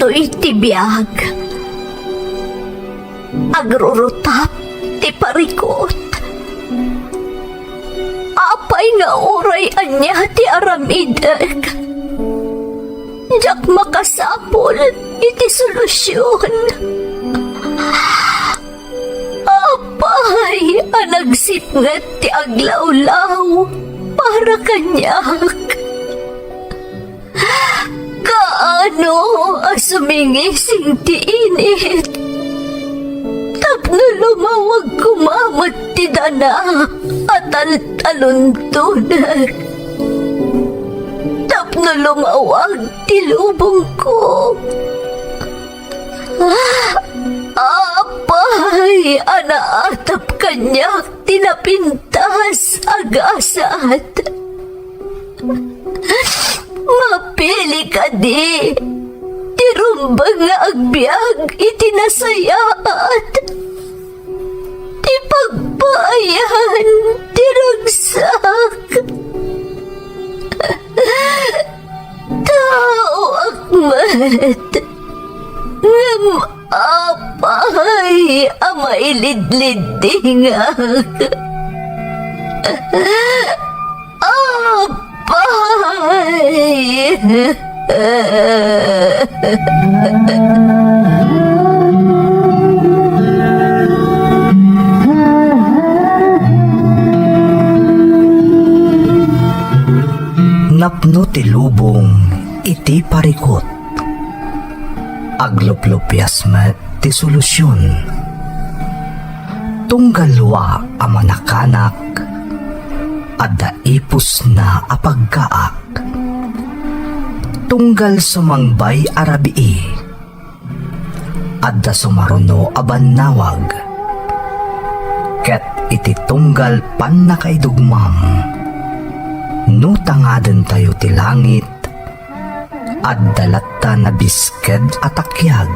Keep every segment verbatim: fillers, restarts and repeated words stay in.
daytoy ti biag. Agrurutap ti parikut. Apay nga uray ania ti aramidek, diak makasapul iti solusion. Apay a nagsipnget ti aglawlaw para kaniak? Kaano a sumingising ti init tapno lumawag koma met ti dana a taltaluntonek, tapno lumawag ti lubongko? Apay a naatap kaniak ti napintas a gasat? Mapili kadi ti rumbeng nga agbiag iti nasayaat, ti pagpaayan ti ragsak? Taoak met, ngem apay a mailidliddingak? Apay! Napno ti lubong iti parikut. Agluplupias met ti solusion. Tunggal wa a manakanak, adda ipusna a paggaak. Tunggal sumangbay a rabii, adda sumaruno a bannawag. Ket iti tunggal pannakaidugmam, no tangadentayo ti langit, adda latta nabisked a takiag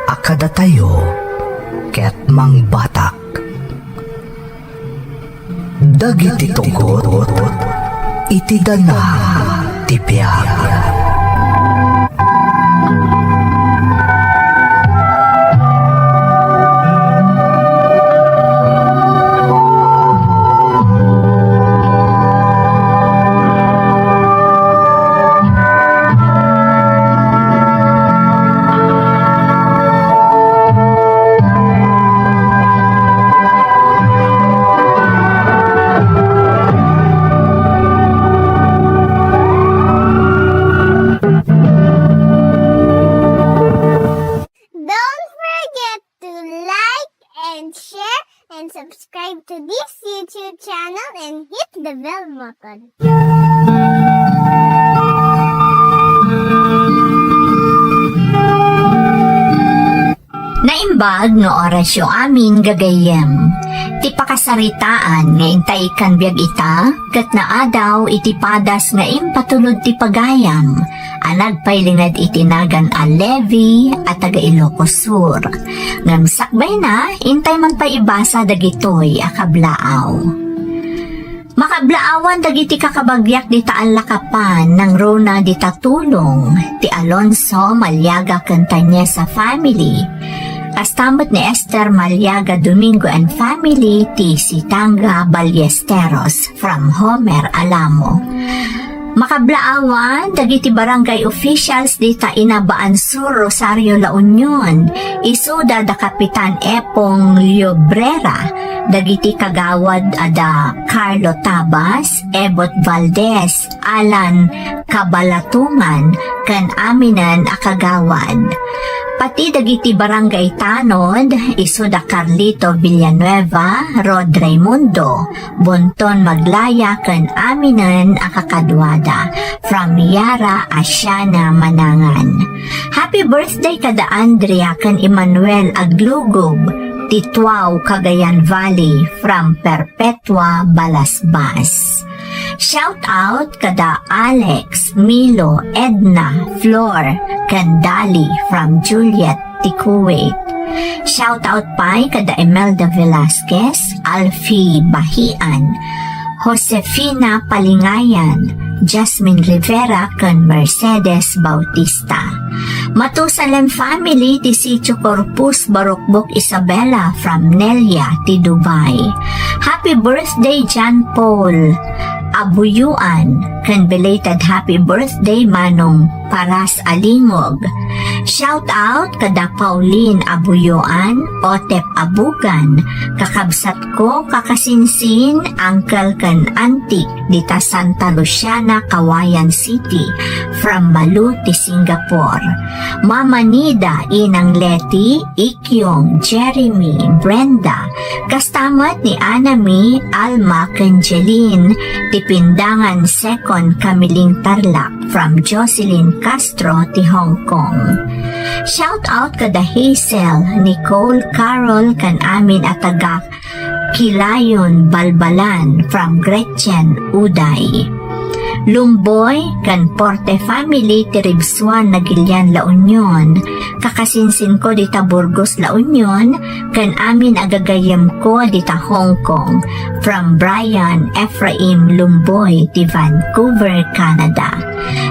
a kadatayo ket mangbatak. Dagiti tugot iti dana ti biag. Don't forget to like and share and subscribe to this YouTube channel and hit the bell button. Naimbag nga orasyo amin, gagayyem. Ti pakasaritaan nga intay ikkan biag ita, ket naadaw iti padas nga impatulod ti pagayam a nagpailinged iti nagan a Levi a taga Ilocos Sur. Ngem sakbayna, intay man pay ibasa dagitoy a kablaaw. Makablaawan dagiti kakabagyak dita allakapan, nangruna dita tulong, ti Alonso Maliaga ken Tanyesa family. Kasta met ni Esther Maliaga Domingo and family, ti Sitanga Ballesteros, from Homer Alamo. Makablaawan dagiti barangay officials dita Inabaan Sur, Rosario, La Union, isuda da Kapitan Epong Llobrera, dagiti kagawad a da Carlo Tabas, Ebot Valdez, Alan Kabalatungan, ken aminen a kagawad. Pati dagiti barangay tanod, isuda Carlito Villanueva, Rod Raimundo, Bonton Maglaya ken aminen a kakaduada, from Yara Asiana Manangan. Happy birthday kada Andrea ken Emmanuel Aglugub, ti Tuaw, Cagayan Valley, from Perpetua Balasbas. Shout out kada Alex, Milo, Edna, Flor, ken Dali, from Juliet, ti Kuwait. Shout out pay kada Imelda Velasquez, Alfie Bahian, Josefina Palingayan, Jasmine Rivera, ken Mercedes Bautista. Matusalem family ti Sitio Corpus, Barukbok, Isabela from Nelia ti Dubai. Happy birthday, John Paul Abuyuan, ken belated happy birthday, Manong Paras Alingog. Shout out kada Pauline Abuyuan, Otep Abugan, kakabsat ko, kakasinsin, uncle ken auntie dita Santa Luciana, Cauayan City, from Malute, Singapore. Mama Nida, Inang Leti, Ikyong, Jeremy, Brenda, kasta met ni Anami, Alma, ken Jeline, ti Pindangan Second, Camiling, Tarlac, from Jocelyn Castro ti Hong Kong. Shout out kada Hazel, Nicole, Carol, ken amin a taga Kilayon, Balbalan, from Gretchen Uday. Lumboy ken Porte family ti Ribsuan, Nagilian, La Union. Kakasinsin ko dita Burgos, La Union, ken amin a gagayyem ko dita Hong Kong, from Brian Ephraim Lumboy ti Vancouver, Canada.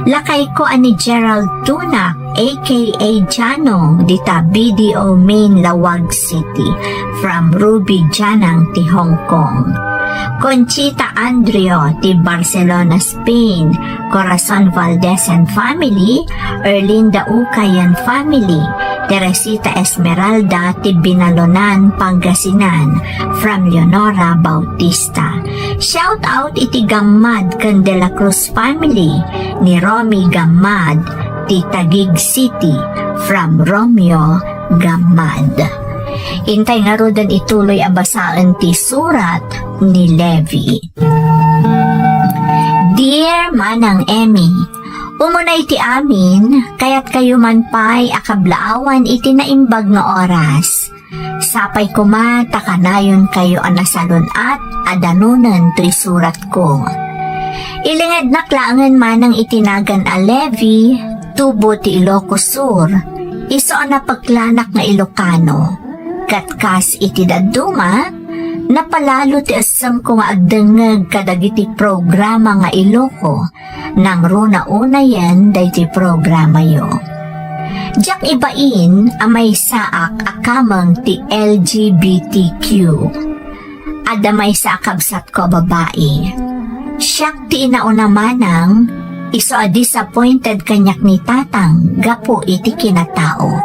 Lakay ko a ni Gerald Tunak, A K A Janong, dita B D O Main, Laoag City, from Ruby Janang ti Hong Kong. Conchita Andrio ti Barcelona, Spain, Corazon Valdez and family, Erlinda Ukay and family, Teresita Esmeralda ti Binalonan, Pangasinan, from Leonora Bautista. Shout out iti Gammad ken De La Cruz family ni Romy Gammad ti Taguig City, from Romeo Gammad. Intay ngaruden ituloy a basaen ti surat ni Levi. Dear Manang Emmy, umuna iti amin, kayatkayo man pay a kablaawan iti naimbag nga oras. Sapay koma ta kanayonkayo a nasalun-at a danunen toy suratko. Ilingednak laengen manang iti nagan a Levi, tubo ti Ilocos Sur, isu a napeklanak nga Ilocano. Ket kas iti dadduma, napalalo ti essemko nga agdengngeg kadagiti programa nga Iloco, nangruna unayen daytoy programayo. Diak ibain a maysaak a kameng ti L G B T Q. Adda maysa a kabsatko a babai. Siak ti inauna manang, isu a disappointed kaniak ni tatang gapu iti kinatao.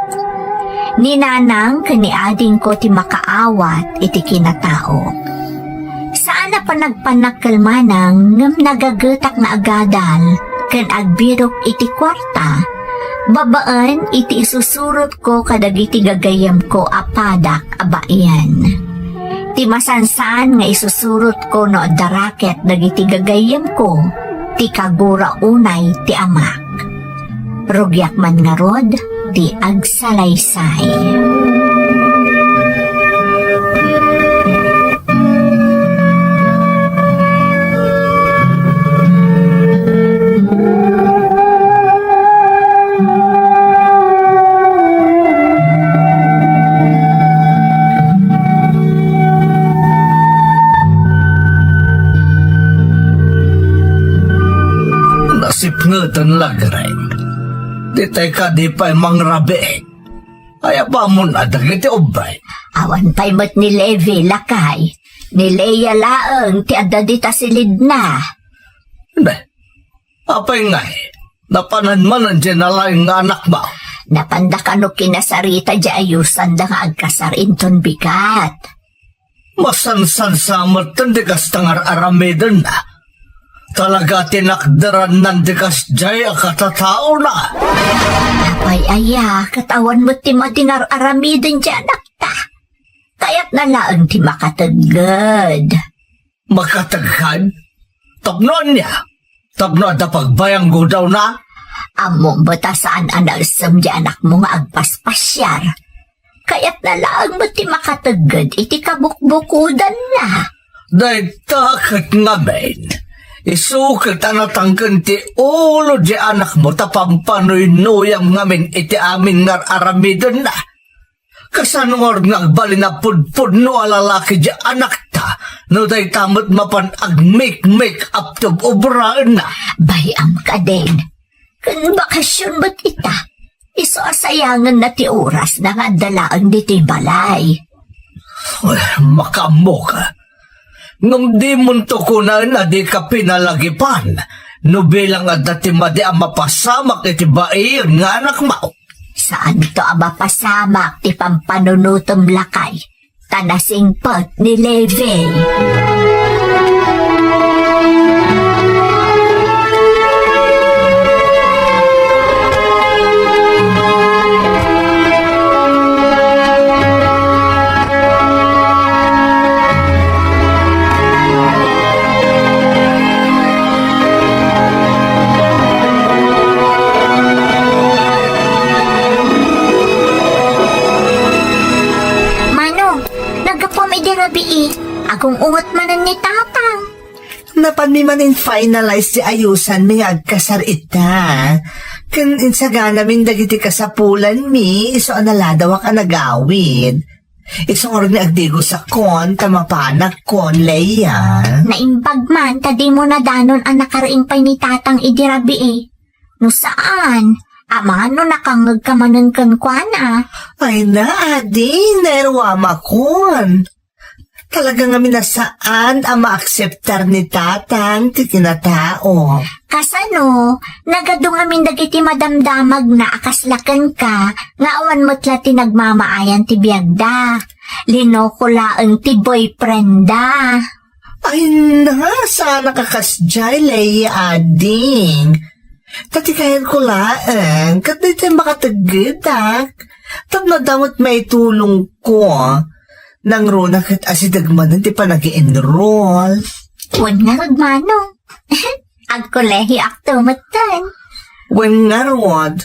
Ni nanang ken ni adingko ti makaawat iti kinatao. Saan a panagpanakkel manang ngem nagagetak nga agadal ken agbirok iti kuarta, babaen iti isusurotko kadagiti gagayyemko a padak a baien. Ti masansan nga isusurotko no adda raket dagiti gagayyemko, ti kagura unay ti amak. Rugiak man ngarud ti agsalaysay. Nasipngeten lagrek. Ditay kadi pay mangrabiin. Ay, apamon a dagiti ubbay. Awan pay met ni Levi, lakay. Ni Lea laeng ti adda dita silidna. Ne, apay ngay, napanan manen diay nalaing nga anakmo? Napanda kano kinasarita diay ayusanda nga agkasar inton bigat. Masansan sa met ti kasta nga ar-aramidenna. Talaga ti nakderannan ti kasdiay a katataona. Apay aya, ket awan met ti madi nga ar-aramiden diay anakta. Kayatna laeng ti makategged. Makategged? Tapno ania? Tapno adda pagbayanggodawna? Ammom met a saan a naessem diay anakmo nga agpaspasiar. Kayatna laeng met ti makategged iti kabukbukodanna. Dayta ket ngamin, isu ket a natangken ti ulo diay anakmo ta pampanuynuyam ngamin iti amin nga ar-aramidenna. Kasano ngarud nga agbalin a pudpudno a lalaki diay anakta no dayta met mapan agmake-make up ti obraenna? Bay-am kadin. Ken bakasion met ita. Isu a sayangenna ti orasna nga adda laeng ditoy balay. Ay, makaammoka. Ngem dimonto kunaen a dika pinalagipan no bilang adda ti madi a mapasamak iti baien nga anakmo. Saanto a mapasamak ti pampanunotem, lakay, ta nasingpet ni Levi. Manong, naggapuam idi rabii. Agung-unget manen ni Tatang. Napanmi manen finalize ti ayusanmi nga agkasar ita. Ken insaganamin dagiti kasapulanmi, isu a naladawak a nagawid. Isu ngarud nga agdigosakon, ta mapanakon, Leia. Naimbag man, ta dimo nadanon a nakariing pay ni Tatang idi rabii. No saan, amangan no nakangngegka manen kenkuana. Ay na, adi, naruamakon. Talaga ngamin a saan a maakseptar ni Tatang ti kinatao. Kasano, nagadu ngamin dagiti madamdamagna a kasla kenka nga awan met la ti nagmamaayan ti biagda. Linoko laeng ti boyfriendda. Ay na, saan a kakasdiay, Leia, ading. Ta ti kayatko laeng, ket daytoy makateggedak. Tapno adda met maitulongko. Nangruna ket asideg manen ti panag-enroll. Wen ngarud, Manong. Agkolehiakto metten. Wen ngarud.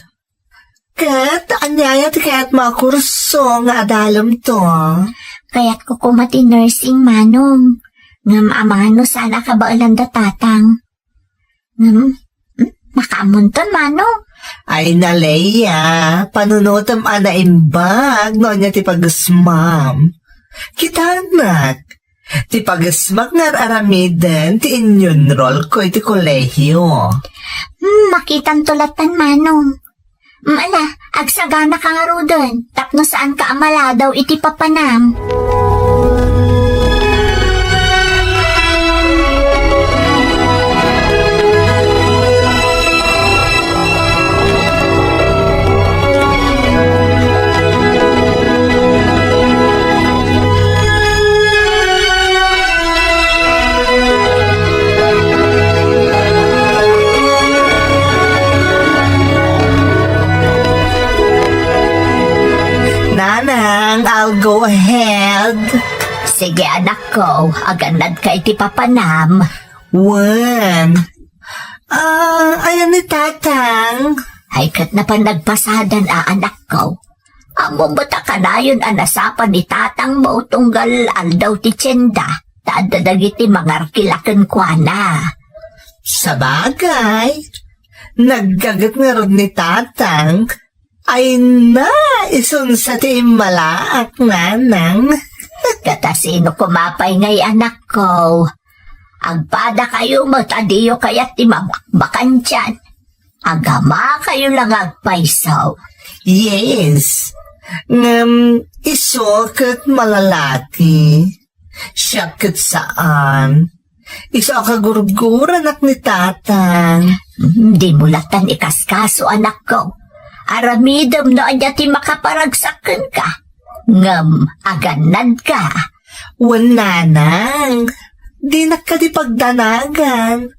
Ket aniaya ti kayatmo a kurso nga adalemto? Kayatko koma ti nursing, Manong. Ngem amangan no saan a kabaelan da Tatang. Hmm? Hmm? Makaammonton, Manong? Ay na, Leia, panunotem a naimbag no ania ti pagesmam. Kitanak, ti pagesmak nga ar-aramiden ti inyunrolko iti kolehio. Hmm, makitanto lattan, Manong. Hmm, ala, agsaganaka ngaruden, tapno saanka a maladaw iti papanam. Nanang, I'll go ahead. Sige, anakko, agannadka iti papanam. Wen. Ah, ayan ni Tatang. Ay, ket napan nagpasadan a, anakko. Ammom met a kanayon a nasapa ni Tatangmo tunggal aldaw ti tienda, ta adda dagiti mangarkila kenkuana. Sabagay, naggaget ngarud ni Tatang. Ay na, isunsa ti immalaak, Nanang. Ket asino koma pay ngay, anakko? Agpadakayo met a diyo kayat ti mabakbakantian. Agamakayo la nga agpayso. Yes. Ngem isu ket malalaki. Siak ket saan. Isu a kagurguranak ni Tatang. Hmm, dimo lattan ikaskaso, anakko. Aramidem no ania ti makaparagsak kenka. Ngem agannadka. Wen, Nanang, dinak kadi pagdanagan.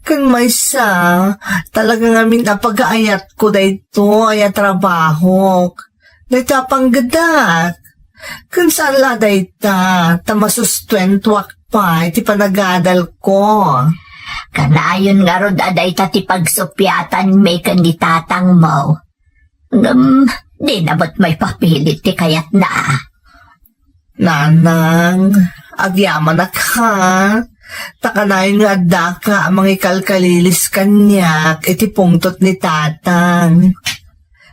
Ken maysa, talaga ngamin a pagaayatko daytoy a trabahok. Dayta a panggedak. Ken saan la dayta, ta masustuentuak pay ti panagadalko. Kanayon ngarud a dayta ti pagsuppiatanmi ken ni Tatangmo. Ngem, dina met maipapilit ti kayatna. Nanang, agyamanak, ha? Ta kanayon nga addaka a mangikalkalilis kaniak iti pungtot ni Tatang.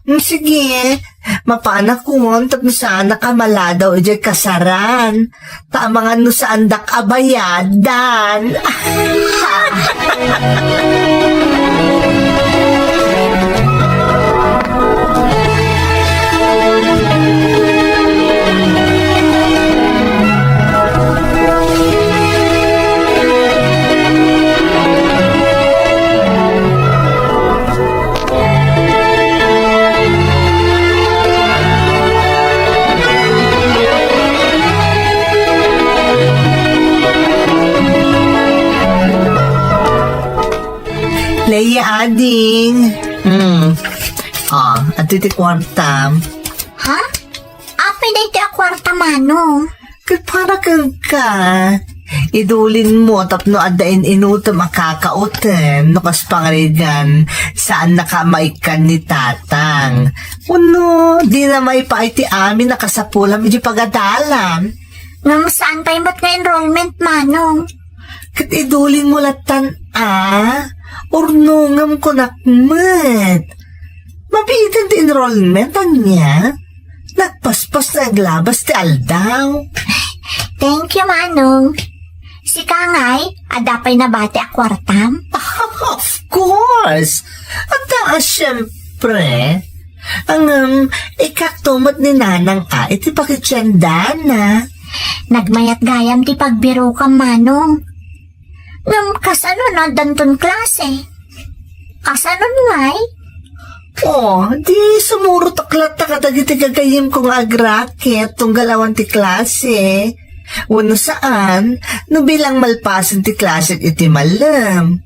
Mm, sige, mapanakon tapno saanak a maladaw idiay kasaran. Ta amangan no saandak a bayadan. Ay, ading. Hmm. Ah, adtoy ti kuartam. Ha? Apay daytoy a kuarta, Manong? Ket para kenka, idulinmo tapno adda in-inutem a kakaotem no kas pangarigan, saannaka a maikkan ni Tatang. Wenno, dina maipaay ti amin a kasapulam iti pagadalam. Ngem saan pay met nga enrollment, Manong? Ket idulinmo lattan a, urnongem kunak met. Mabiiten ti enrollment, ania? Nagpaspas nga aglabas ti aldaw. Thank you, Manong. Sika ngay, adda pay nabati a kuartam? Of course! Adda a, siyempre. Ngem, ikakto met ni Nanang a iti pakitiendana. Nagmayat gayam ti pagbirokam, Manong. Ngem kasano no addanton klase? Kasano ngay? Oh, di sumurotak latta kadagiti gagayyemko nga agraket tunggal awan ti klase. Wenno saan, no bilang malpasen ti klasek iti malem.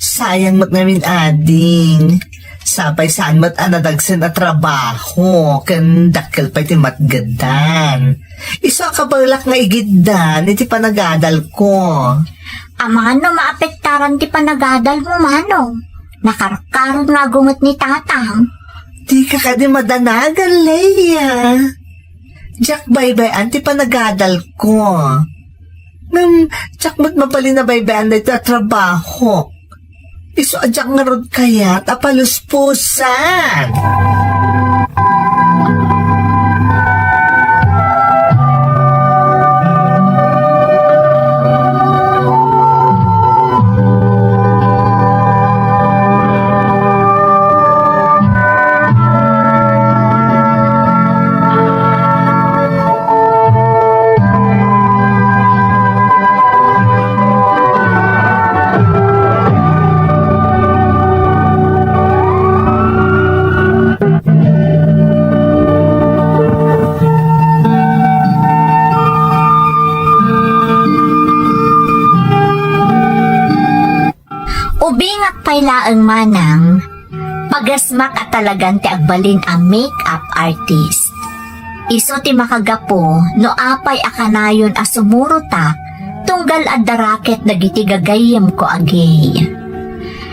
Sayang met ngamin, ading. Sapay saan met a nadagsen a trabaho ken dakkel pay ti matgedan. Isu a kabaelak nga igiddan iti panagadalko. Amangan no maapektaran ti panagadalmo, Manong. Nakarkaron nga agunget ni Tatang. Dika kadi madanagan, Leia. Diak baybay-an ti panagadalko. Ngem, diak met mabalin a baybay-an daytoy a trabahok. Isu a diak ngarud kayat a paluspusan. Ubingak pay laeng, Manang, pagasmak a talagan ti agbalin a makeup artist. Isu ti makagapu no apay a kanayon a sumurotak tunggal adda raket dagiti gagayyemko a gay.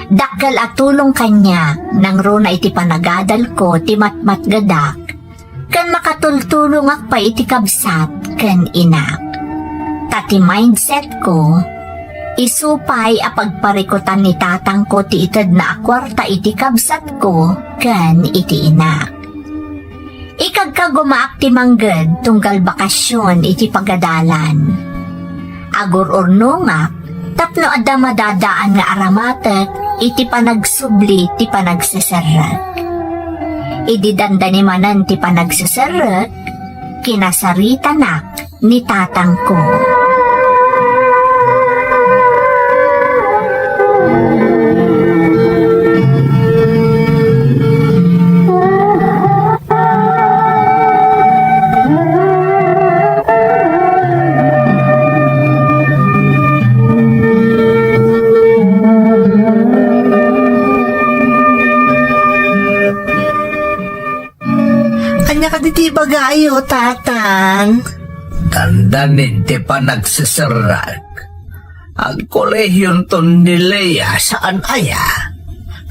Dakkel a tulong kaniak nangruna iti panagadalko ti matmatgedak ken makatultulongak pay iti kabsat ken inak. Ta ti mindsetko, isu pay a pagparikutan ni tatangko ti itedna a kuarta iti kabsatko ken iti inak. Ikagkagumaak ti mangged tunggal bakasion iti pagadalan. Agur-urnongak tapno adda madadaan nga aramatek iti panagsubli ti panagseserrek. Idi dandani manen ti panagseserrek, kinasaritanak ni tatangko. Ania kadi ti ibagayo, Tatang? Dandanin ti panagseserrek. Agkolehionton ni Lea, saan aya?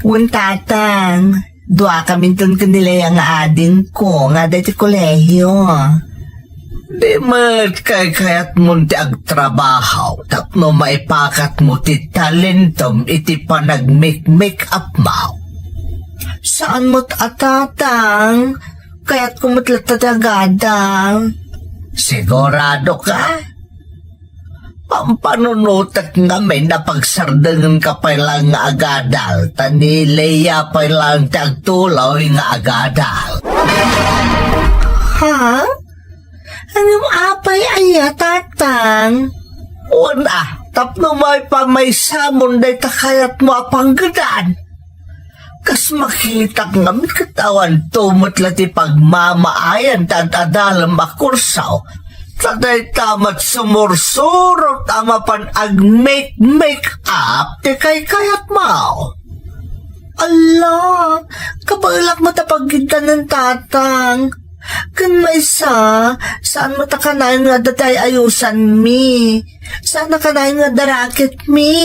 Wen, Tatang. Duakaminton ken ni Lea nga adingko nga adda iti kolehio. Di met kaykayatmon ti agtrabaho tapno maipakatmo ti talentom iti panag-make-make up mo? Saan met a, Tatang, kayatko met latta ti agadal. Sigurado ka? Pampanunotek ngamin a pagsardengenka pay laeng nga agadal, ta ni Lea pay laeng ti agtuloy nga agadal. Ha? Ngem apay aya, Tatang? Wen a, tapno maipamaysamo dayta kayatmo a panggedan. Kas makitak ngamin ket awanto met la ti pagmamaayan ti ad-adalem a kurso. Ta dayta met sumursurot a mapan ag-make-make up ti kaykayatmo. Ala, kabaelak met a pagiddanen, Tatang. Ken maysa, saan met a kanayon nga adda ti ay-ayusanmi. Saan a kanayon nga adda racketmi.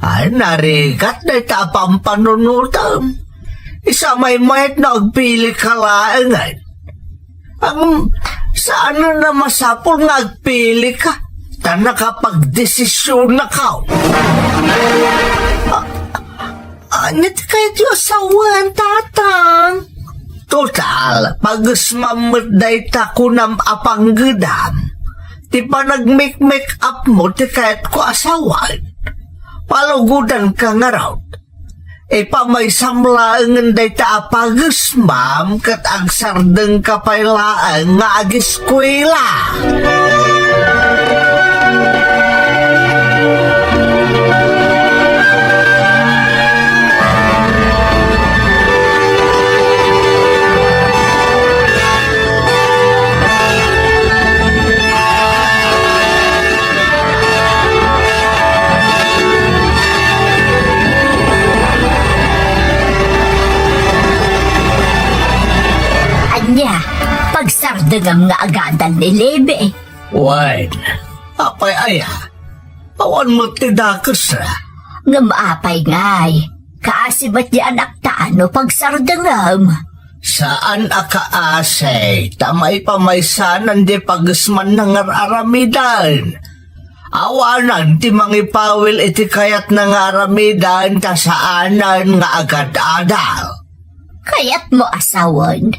Ay, narigat dayta a pampanunotem. Isu a maymayat no agpilika laengen. Ngem, saan a masapul nga agpilika, ta nakapagdesisionnaka. A-, ania ti kayatyo a sawen, Tatang? Total, pagesmam met dayta kunam a panggedam. Ti panagmekmek-upmo ti kayatko a sawen. Palugodanka ngarud. Ipamaysam laengen dayta a pagesmam ket agsardengka pay laeng nga agiskuela. Ania, pagsardengam nga agadal ni Lebe? Wen, apay aya? Awan met ti dakes, a. Ngem apay ngay? Kaasi met ti anakta no pagsardengam? Saan a kaasi, ta maipamaysanan ti pagesmanna nga ar-aramiden. Awanen ti mangipawil iti kayatna nga aramiden ta saanen nga agad-adal. Kayatmo a sawen,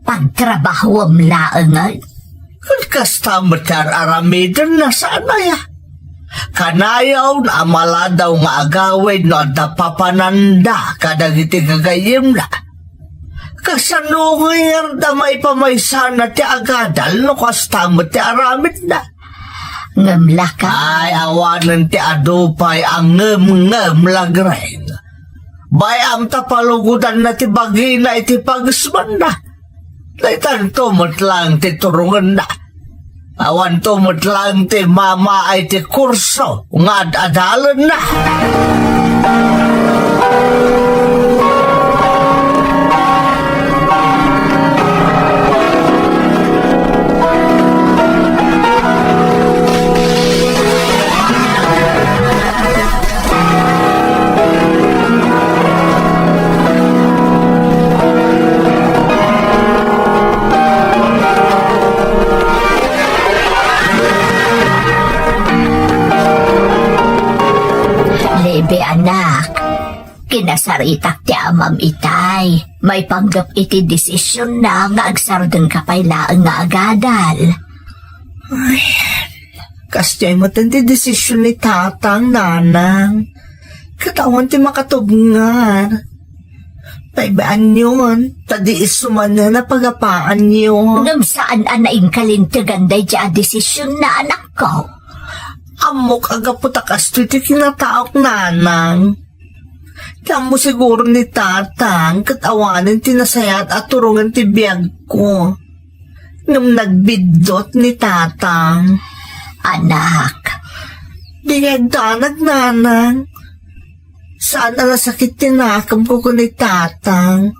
pagtrabahuam laengen. Ket kasta met ti ar-aramidenna, saan aya? Kanayon a maladaw nga agawid no adda papananda kadagiti gagayyemna. Kasano ngay ngarud a maipamaysana ti agadal no kasta met ti aramidna? Ngem laka. Ay, awanen ti adu pay a ngem-ngem lagreng. Bay-am ta palugodanna ti bagina iti pagesmanna. Daytanto met laeng ti turongenna. Awanto met laeng ti mamaay ti kurso nga ad-adalenna. Lebe, anak, kinasaritak ti amam itay. Maipanggep iti desisionna nga agsardengka pay laeng nga agadal. Ay, kastoy met ti desision ni Tatang, Nanang. Ket awan ti makatubngar. Paibaanyon, ta di isu manen a pagapaanyo. Ngem saan a naingkalintegan daydiay a desisionna, anakko. Ammok a gapu ta kastoy ti kinataok, Nanang. Ti ammo siguro ni Tatang ket awanen ti nasayaat a turongen ti biagko. Ngem nagbiddut ni Tatang. Anak. Di nga agdanag, Nanang. Saan a nasakit ti nakemko ken ni Tatang.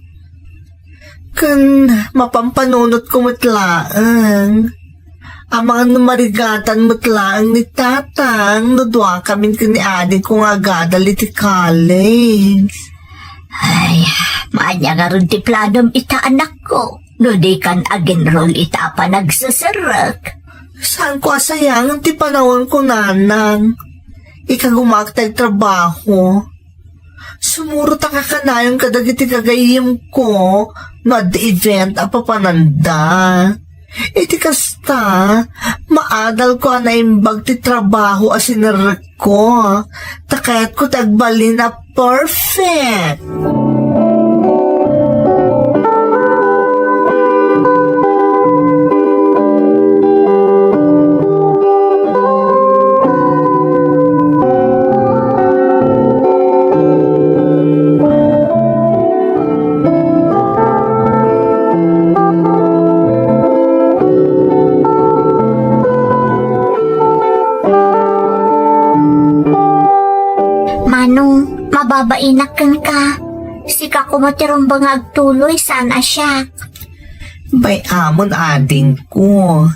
Ken mapanpanunotko met laeng. Amangan no marigatan met laeng ni Tatang no duakamin ken ni adingko nga agadal iti college. Ay, maania ngarud ti planom ita, anakko, no dikan agenrol ita a panagseserrek? Saanko a sayangen ti panaonko, Nanang. Ikagumaak ta agtrabaho. Sumurot a kakanayon kadagiti gagayyemko no adda event a papananda. Iti kasta, maadalko a naimbag ti trabaho a sinerrekko, ta kayatko ti agbalin a perfect. Manong, mababainak kenka. Sika koma ti rumbeng nga agtuloy, saan a siak. Bay-amon, adingko.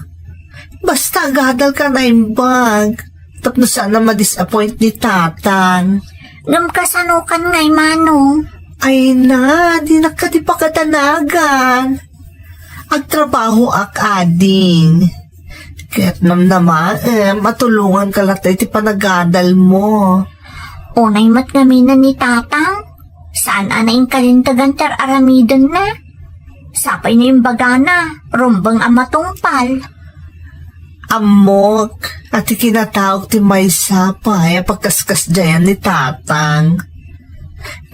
Basta agadalka a naimbag, tapno saan a ma-disappoint ni Tatang. Ngem kasanokan ngay, Manong? Ay na, dinak kadi pakadanagan. Agtrabahoak, ading. Ket namnamaem a tulonganka latta iti panagadalmo. Unay met ngamin ni Tatang, saan a nainkalintegan ti ar-aramidenna. Sapay no imbagana, rumbeng a matungpal. Ammok a ti kinataok ti maysa pay a pagkaskasdiayan ni Tatang.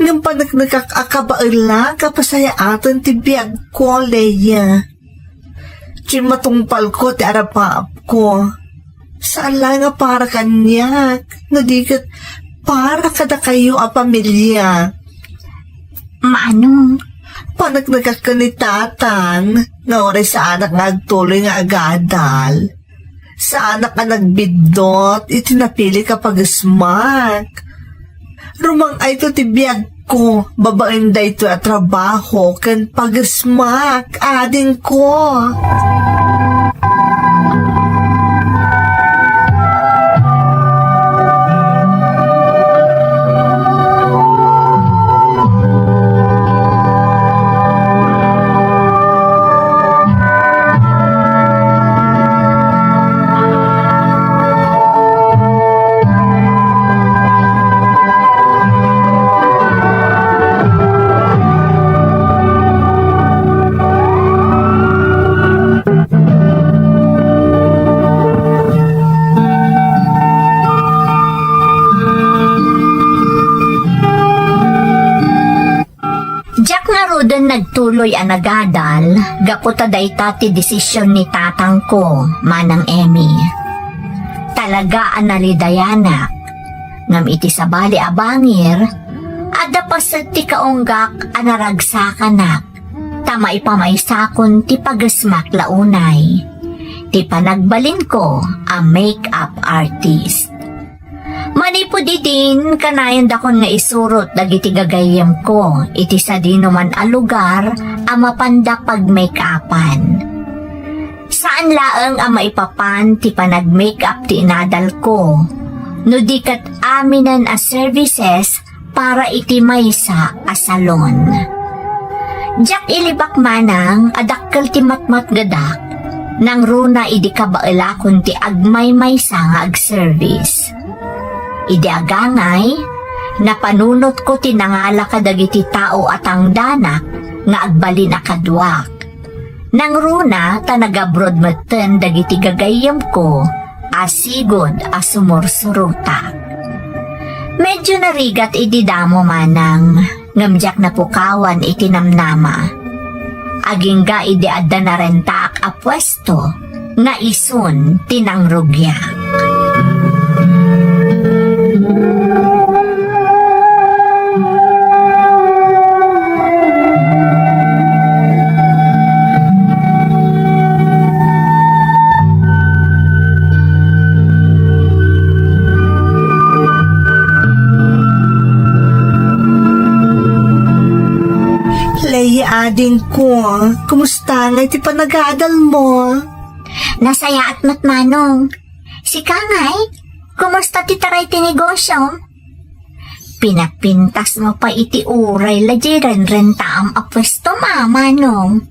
Ngem paneknekak a kabaelak a pasayaaten ti biagko, Leia. Kimmatungpalko ti arapaapko. Saan laeng a para kaniak, no di ket para kadakayo a pamilia. Manong, paneknekak ken ni Tatang nga uray saanak nga agtuloy nga agadal, saanak a nagbiddut iti napilik a pagesmak. Rumang-ayto ti biagko babaen daytoy a trabaho ken pagesmak, adingko. Diak ngaruden nagtuloy a nagadal gapu ta dayta ti desisyon ni tatangko, Manang Emmy. Talaga a nalidayanak, ngem iti sabali a bangir, adda paset ti kaunggak a naragsakanak, ta maipamaysakon ti pagesmak la unay, ti panagbalinko a make-up artist. Manipud idin, kanayandakon nga isurot dagiti gagayyemko iti sadinoman a lugar a mapanda pag-make-upan. Saan laeng a maipapan ti panag-make-up ti inadalko, no di ket aminen a services para iti maysa a salon. Diak ilibak manang a dakkel ti matmatgedak, nangruna idi kabaelakon ti agmaymaysa nga agservice. Idi agangay, napanunotko ti nangala kadagiti tao a tangdanak nga agbalin a kaduak. Nangruna ta nag-abroad metten dagiti gagayyemko a sigud a sumursurotak. Medyo narigat idi damo manang, ngem diak napukawan iti namnama. Agingga idi adda narentaak a puesto nga isun ti nangrugiak. Lei, adingko, kumusta ngay ti panagadalmo? Nasayaat met, Manong. Sika ngay, kumusta ti taray ti negosyom? Pinapintasmo pay iti uray la diay renrentaam a puestom a, Manong.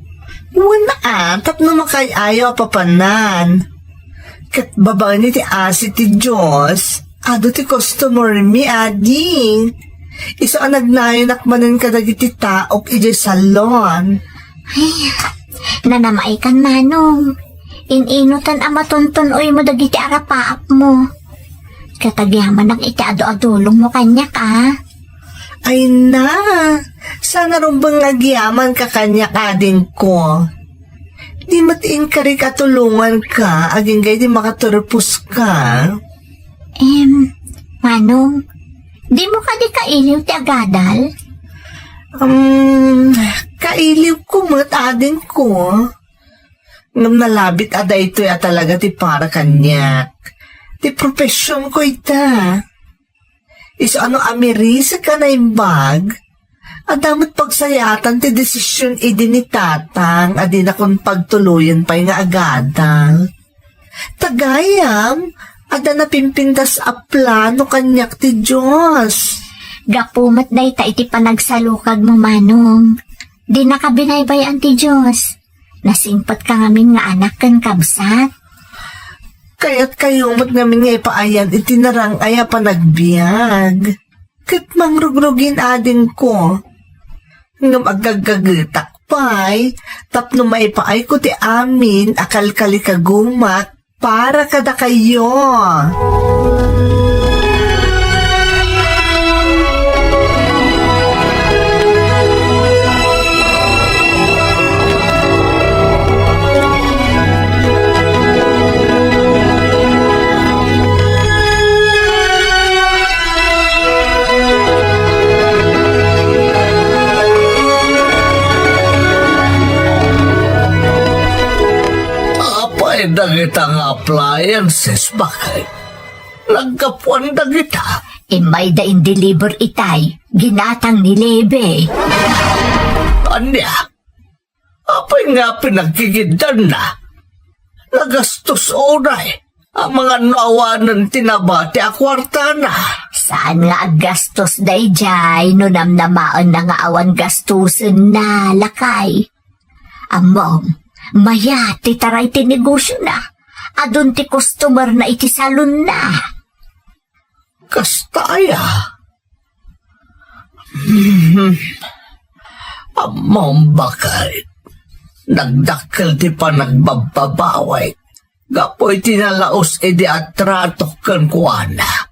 Wen a, tapno makaay-ayo a papanan. Ket babaen iti asi ti Dios, adu ti customer mi, ading. Isu a nagnayonak manen kadagiti taok idiay salon. Ay, nanamaekan, Manong. In-inutan a matuntun-oymo dagiti arapaapmo. Ket agyamanak iti adu-adulongmo kaniak, a. Ay na, saan a rumbeng nga agyamanka kaniak, adingko. Di met inkarik a tulonganka, agingga idi makaturposka. Em, Manong, dimo kadi kailiw ti agadal? Um, kailiwko met, adingko. Ngem nalabit a daytoy a talaga ti para kaniak. Ti professionko ita. Isu a no amirisek a naimbag, Adda met pagsayaatan ti desisyon idi ni Tatang a dinakon pagtuloyen pay nga agadal. Ta gayam, adda napimpintas a plano kaniak ti Dios. Gapu met dayta iti panagsalukagmo, Manong. Dinaka binaybay-an ti Dios. Nasingpetka ngamin nga anak ken kabsat. Kayatkayo met ngamin nga ipaayan iti narang-ay a panagbiag. Ket mangrugrugin adingko. Ngem agaggagetak pay tapno maipaayko ti amin a kalkalikagumak para kadakayo. Apay dagita nga appliances, bakay? Naggapuan dagita. Immayda in-deliver itay, ginatang ni Leve. Ania? Apay nga pinagkigiddanna? Nagastos unay, amangan no awanen ti nabati a kuartana. Saan nga aggastos daydiay no namnamaenna nga awan gastusenna, lakay. Ammom, mayat ti taray ti negosiona. Adun ti customerna iti salonna. Kasta aya? Hmm. Ammom, bakay. Nagdakkel ti panagbabbabawek gapu iti nalaus idi atratok kenkuana.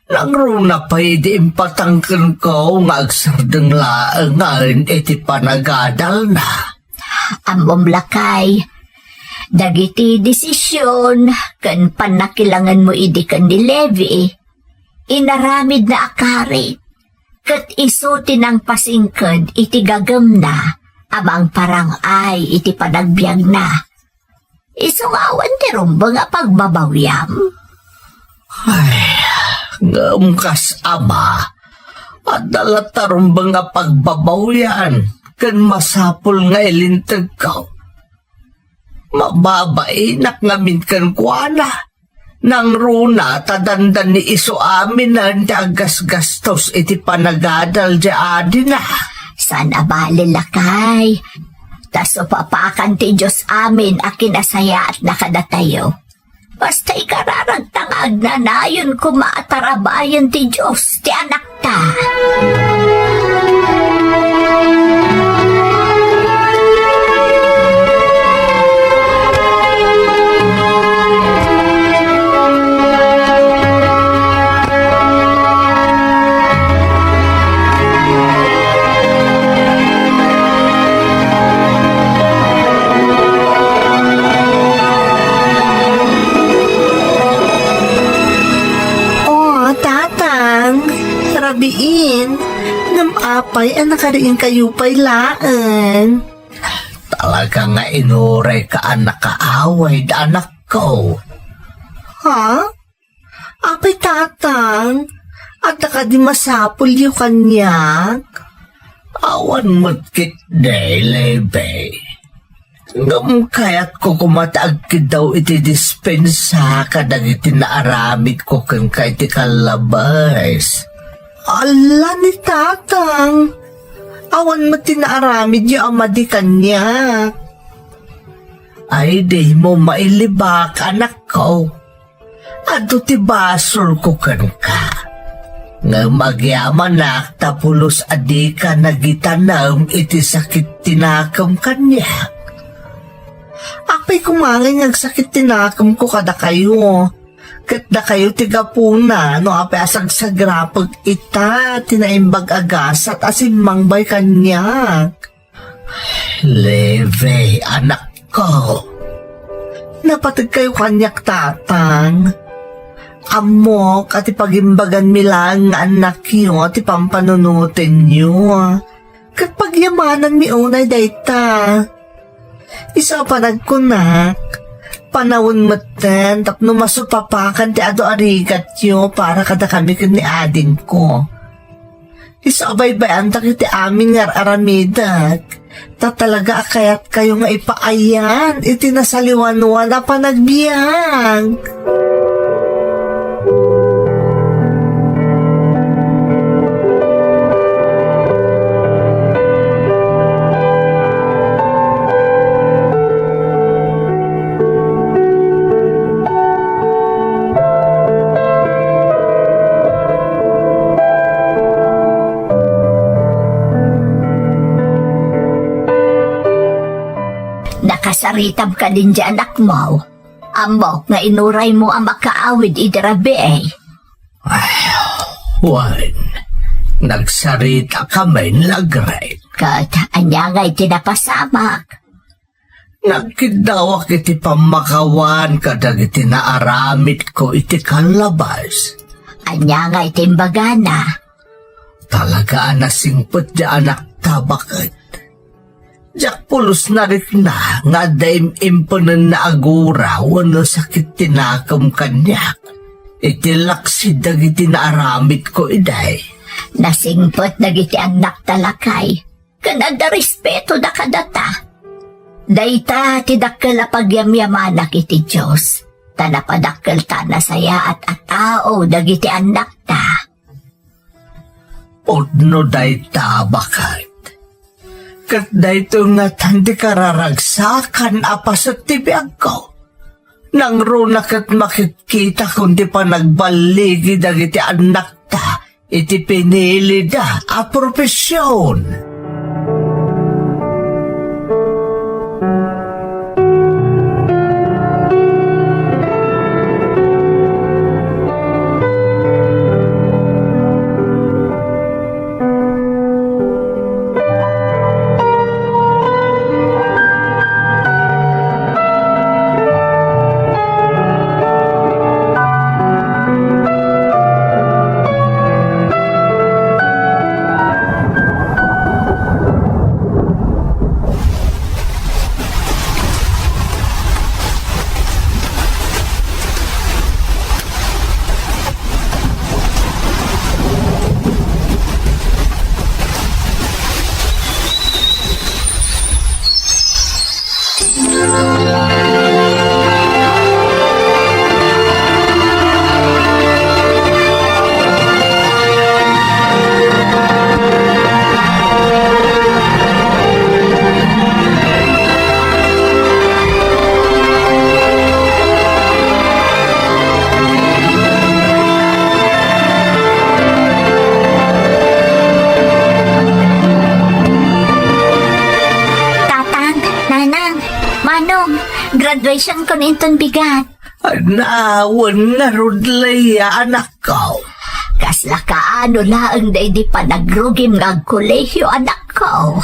Nangruna pay idi impatang kenko nga agsardeng laengen iti panagadalna. Ammom, lakay, dagiti desisyon ken pannakilangenmo idi ken ni Leve, inaramidna a karit, ket isu ti nangpasingked iti gagemna a mangparang-ay iti panagbiagna. Isu nga awan ti rumbeng a pagbabawiam. Ay, ngem kas ama, adda latta rumbeng a pagbabawian ken masapul nga ilintegko. Mababainak ngamin kenkuana. Nangruna ta dandani isu aminen ti aggasgastos iti panagadal diay adina. Saan a bale, lakay. Ta supapakan ti Dios amin a kinasayaatna kadatayo. Basta ikararagta nga agnanayon koma a tarabayen ti Dios ti anakta. O, Tatang, rabiin, ngem apay a nakariingkayo pay laeng? Talaga nga inurayka a nakaawid, anakko. Ha? Apay, Tatang, adda kadi masapulyo kaniak? Awan met ketdi, Leve. Ngem kayatko koma ti agkiddaw iti dispensa kadagiti naaramidko kenka iti kallabes. Ala ni Tatang, awan met ti naaramidyo a madi kaniak. Ay, dimo mailibak, anakko. Adu ti basolko kenka. Ngem agyamanak ta pulos a dika nagitanem iti sakit ti nakem kaniak. Apay koma ngay nga agsakit ti nakemko kadakayo, ket dakayo ti gapuna no apay a sagsagrapek ita ti naimbag a gasat a simmangbay kaniak. Leve, anakko. Napategkayo kaniak, Tatang. Ammok a ti pagimbaganmi laeng nga annakyo ti pampanunotenyo. Ket pagyamananmi unay dayta. Isu a panagkunak, panawen metten tapno masupapakan ti adu a rigatyo para kadakami ken ni adingko. Isu a baybay-antak iti amin nga ar-aramidek. Ta talaga a kayatkayo nga ipaayan iti nasaliwanwan a panagbiag. Nakasaritam kadin diay anakmo. Ammok nga inuraymo a makaawid idi rabii. Ay, wen, nagsaritakami, Lagret. Ket ania ngay ti napasamak? Nagkiddawak iti pammakawan kadagiti naaramidko iti kallabas. Ania ngay ti imbagana? Talaga a nasingpet diay anakta, baket. Diak pulos narikna nga adda im-impenenna a gura wenno sakit ti nakem kaniak iti laksid dagiti naaramidko idiay. Nasingpet dagiti annakta, lakay, ken adda respetoda kadata. Dayta ti dakkel a pagyamyamanak iti Dios, ta napadakkelta a nasayaat a tao dagiti annakta. Pudno dayta, baket. Ket daytoy ngatan ti kararagsakan a paset ti biagko. Nangruna ket makitkitakon ti panagballigi dagiti annakta iti pinilida a profesion. Tatang, Nanang, Manong, graduation ko inton bigat. Anawen ngarud, Lea, anakko. Kasla kaano laeng daydi panagrugim nga agkolehiyo, anakko?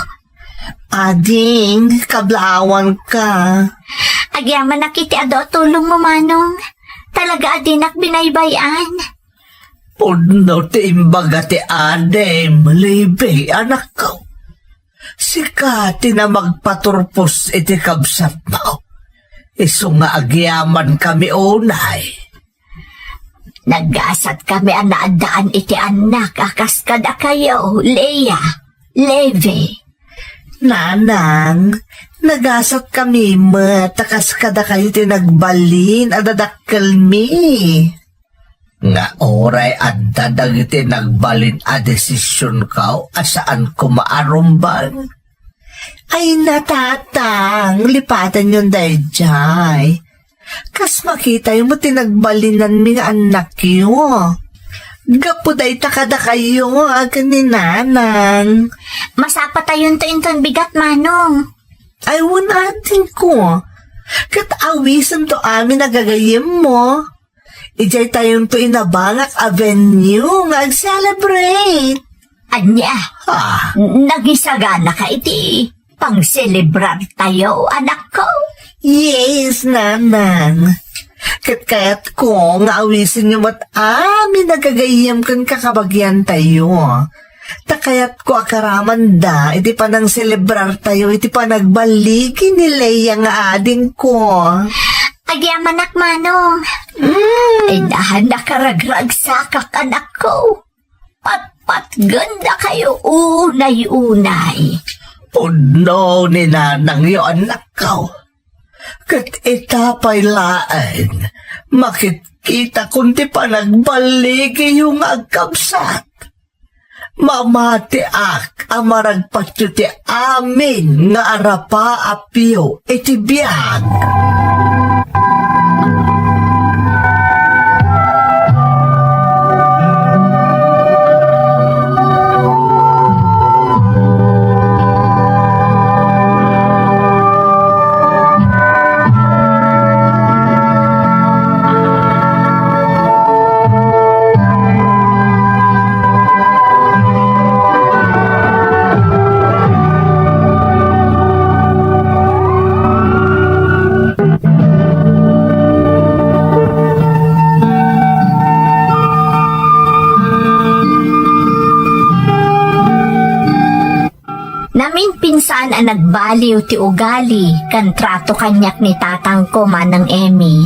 Ading, kablaawanka. Agyamanak iti adu a tulongmo, Manong. Talaga a dinak binaybay-an. Pudno ti imbaga ti adim, Libby, anakko. Sika ti namagpaturpos iti kabsatmo. Isu nga agyamankami unay. Naggasatkami a naaddaan iti annak a kas kadakayo, Lea, Libby. Nanang, nagasatkami met a kas kadakayo ti nagbalin a dadakkelmi. Nga uray adda dagiti nagbalin a desisionko a saan koma a rumbeng. Ay, natatang, lipatanyon daydiay. Kas makitayo met ti nagbalinanmi nga annakyo. Gapu dayta kadakayo, a ken ni Nanang. Masapatayonto inton bigat, Manong. Ay, wen, adingko. Ket awisento amin a gagayyemmo. Idiay tayonto inabangak a venue nga ag-celebrate. Ania? Ah. Nagisagana ka iti pangselebrar tayo, anakko? Yes, Nanang. Ket kayatko nga awisenyo met amin a gagayyem ken kakabagian tayo. Ta kayatko a karamanda iti panangselebrar tayo iti panagballigi ni Lea nga adingko. Agyamanak, Manong. Mm. Ay, nahan nakaragragsakak, anakko. Pat patgenda kayo unay-unay. Pudno ni nanangyo, annakko. Ket ita pay laeng, makitkitakon ti panagballigiyo nga agkabsat. Mamatiak a maragpatyo ti amin nga arapaapyo iti biag. Naminpinsan a nagbaliw ti ugali ken trato kaniak ni tatangko, Manang Emmy.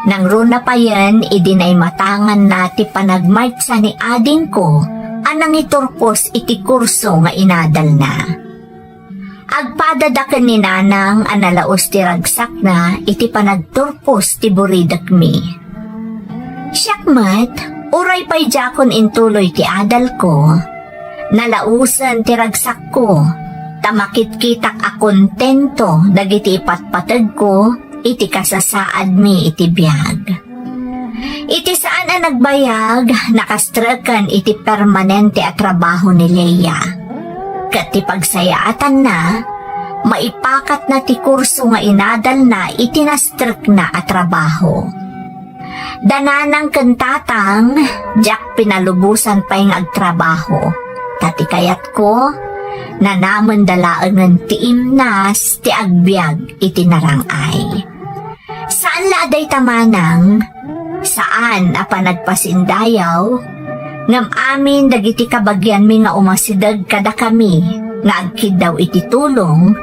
Nangruna payen idi naimatanganna ti panagmaysa ni adingko a nangiturpos iti kurso nga inadalna. Agpadada ken ni nanang a nalaus ti ragsakna iti panagturpos ti buridekmi. Siak met, uray pay diakon intuloy ti adalko, nalausen ti ragsakko, ta makitkitak a kontento dagiti ipatpategko iti kasasaadmi iti biag. Iti saan a nagbayag, nakastreken iti permanente a trabaho ni Lea. Ket ti pagsayaatanna, maipakatna ti kurso nga inadalna iti nastrekna a trabaho. Da nanang ken tatang, diak pinalubosan pay nga agtrabaho. Ta ti kayatko, nanamenda laengen ti imnas ti agbiag iti narang-ay. Saan la a dayta, manang, saan a panagpasindayaw, ngem amin dagiti kabagianmi nga umasideg kadakami nga agkiddaw iti tulong,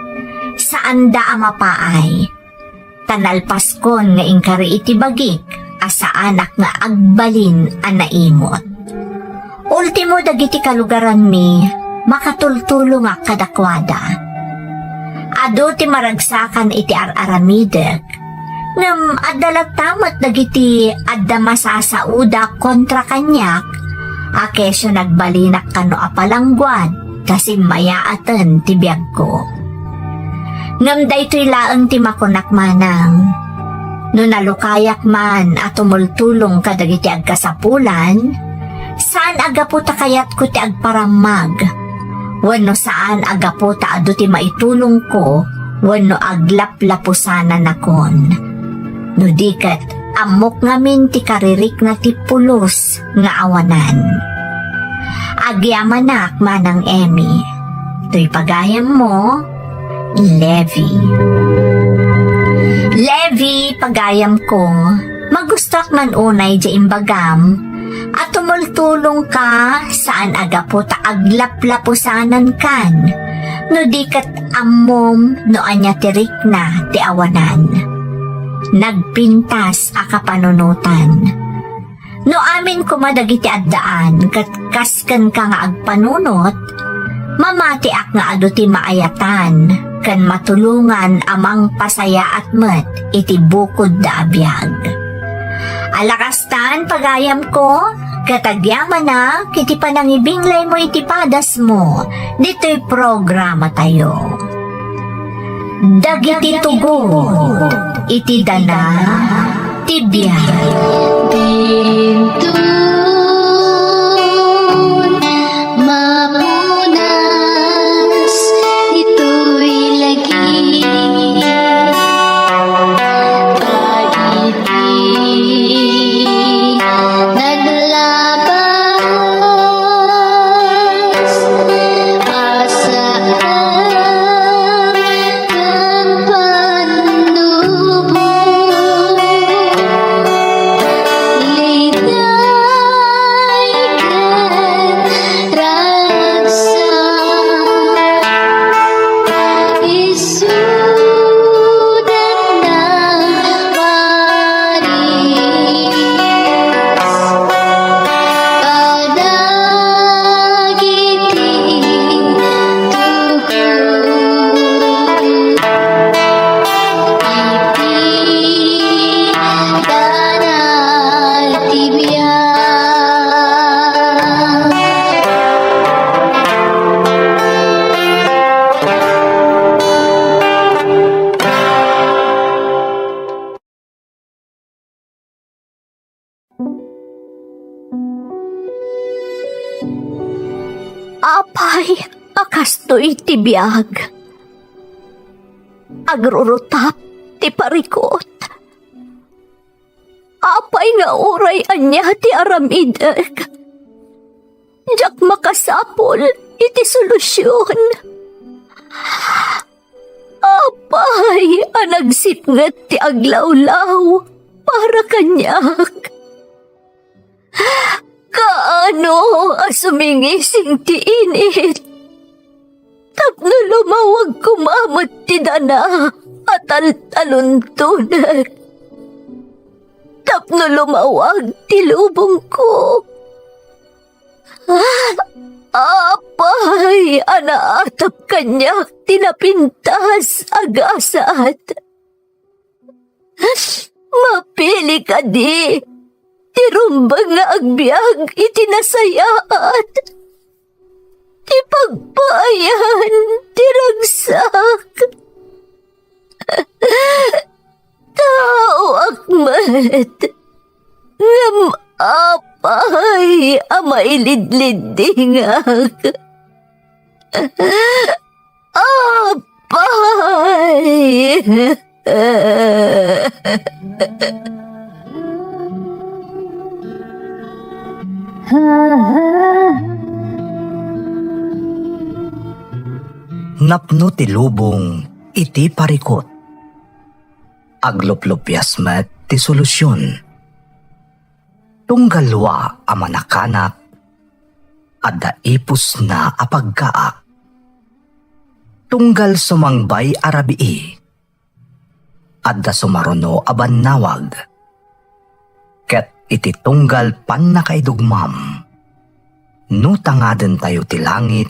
saanda a mapaay. Ta nalpaskon nga inkari iti bagik a saanak nga agbalin a naimot. Ultimo dagiti kalugaranmi, makatultulongak kadakuada. Adu ti maragsakan iti ar-aramidek, ngem adda latta met dagiti adda masasaoda kontra kaniak, a kesyo nagbalinak kano a palangguad ta simmayaaten ti biagko. Ngem daytoy laeng ti makunak, manang. No nalukayak man a tumultulong kadagiti agkasapulan, saan a gapu ta kayatko ti agparammag, wenno saan a gapu ta adu ti maitulongko wenno aglaplapusananakon. No di ket, ammok ngamin ti karirikna ti pulos nga awanan. Agyamanak, Manang Emmy. Toy pagayammo, Levi. Levi, pagayamko, magustoak man unay diay imbagam a tumultulongka saan a gapu ta aglaplapusanankan, no di ket ammom no ania ti rikna ti awanan. Nagpintas a kapanunotan. No amin koma dagiti addaan ket kas kenka nga agpanunot, mamatiak nga adu ti maayatan ken matulongan a mangpasayaat met iti bukodda a biag. Ala kastan, pagayamko, ket agyamanak iti panangibinglaymo iti padasmo ditoy programatayo. Dagiti tugot iti dana ti biag. Dintun mapunas itoy lagi. Dagiti naglabas a saan ken pannubo. Lida Apay a kastoy ti biag? Agrurutap ti parikut. Apay nga uray ania ti aramidek, diak makasapul iti solusion. Apay a nagsipnget ti aglawlaw para kaniak. Kaano a sumingising ti init tapno lumawag koma met ti dana a taltaluntonek? Tapno lumawag ti lubongko. Apay a naatap kaniak ti napintas a gasat. Mapili kadi ti rumbeng nga agbiag iti nasayaat, ti pagpaayan ti ragsak? Taoak met, ngem apay a mailidliddingak? Apay! Napno ti lubong iti parikut. Agluplupias met ti solusion. Tunggal wa a manakanak, adda ipusna a paggaak. Tunggal sumangbay a rabii, adda sumaruno a bannawag. Ket iti tunggal pannakaidugmam, no tangadentayo ti langit,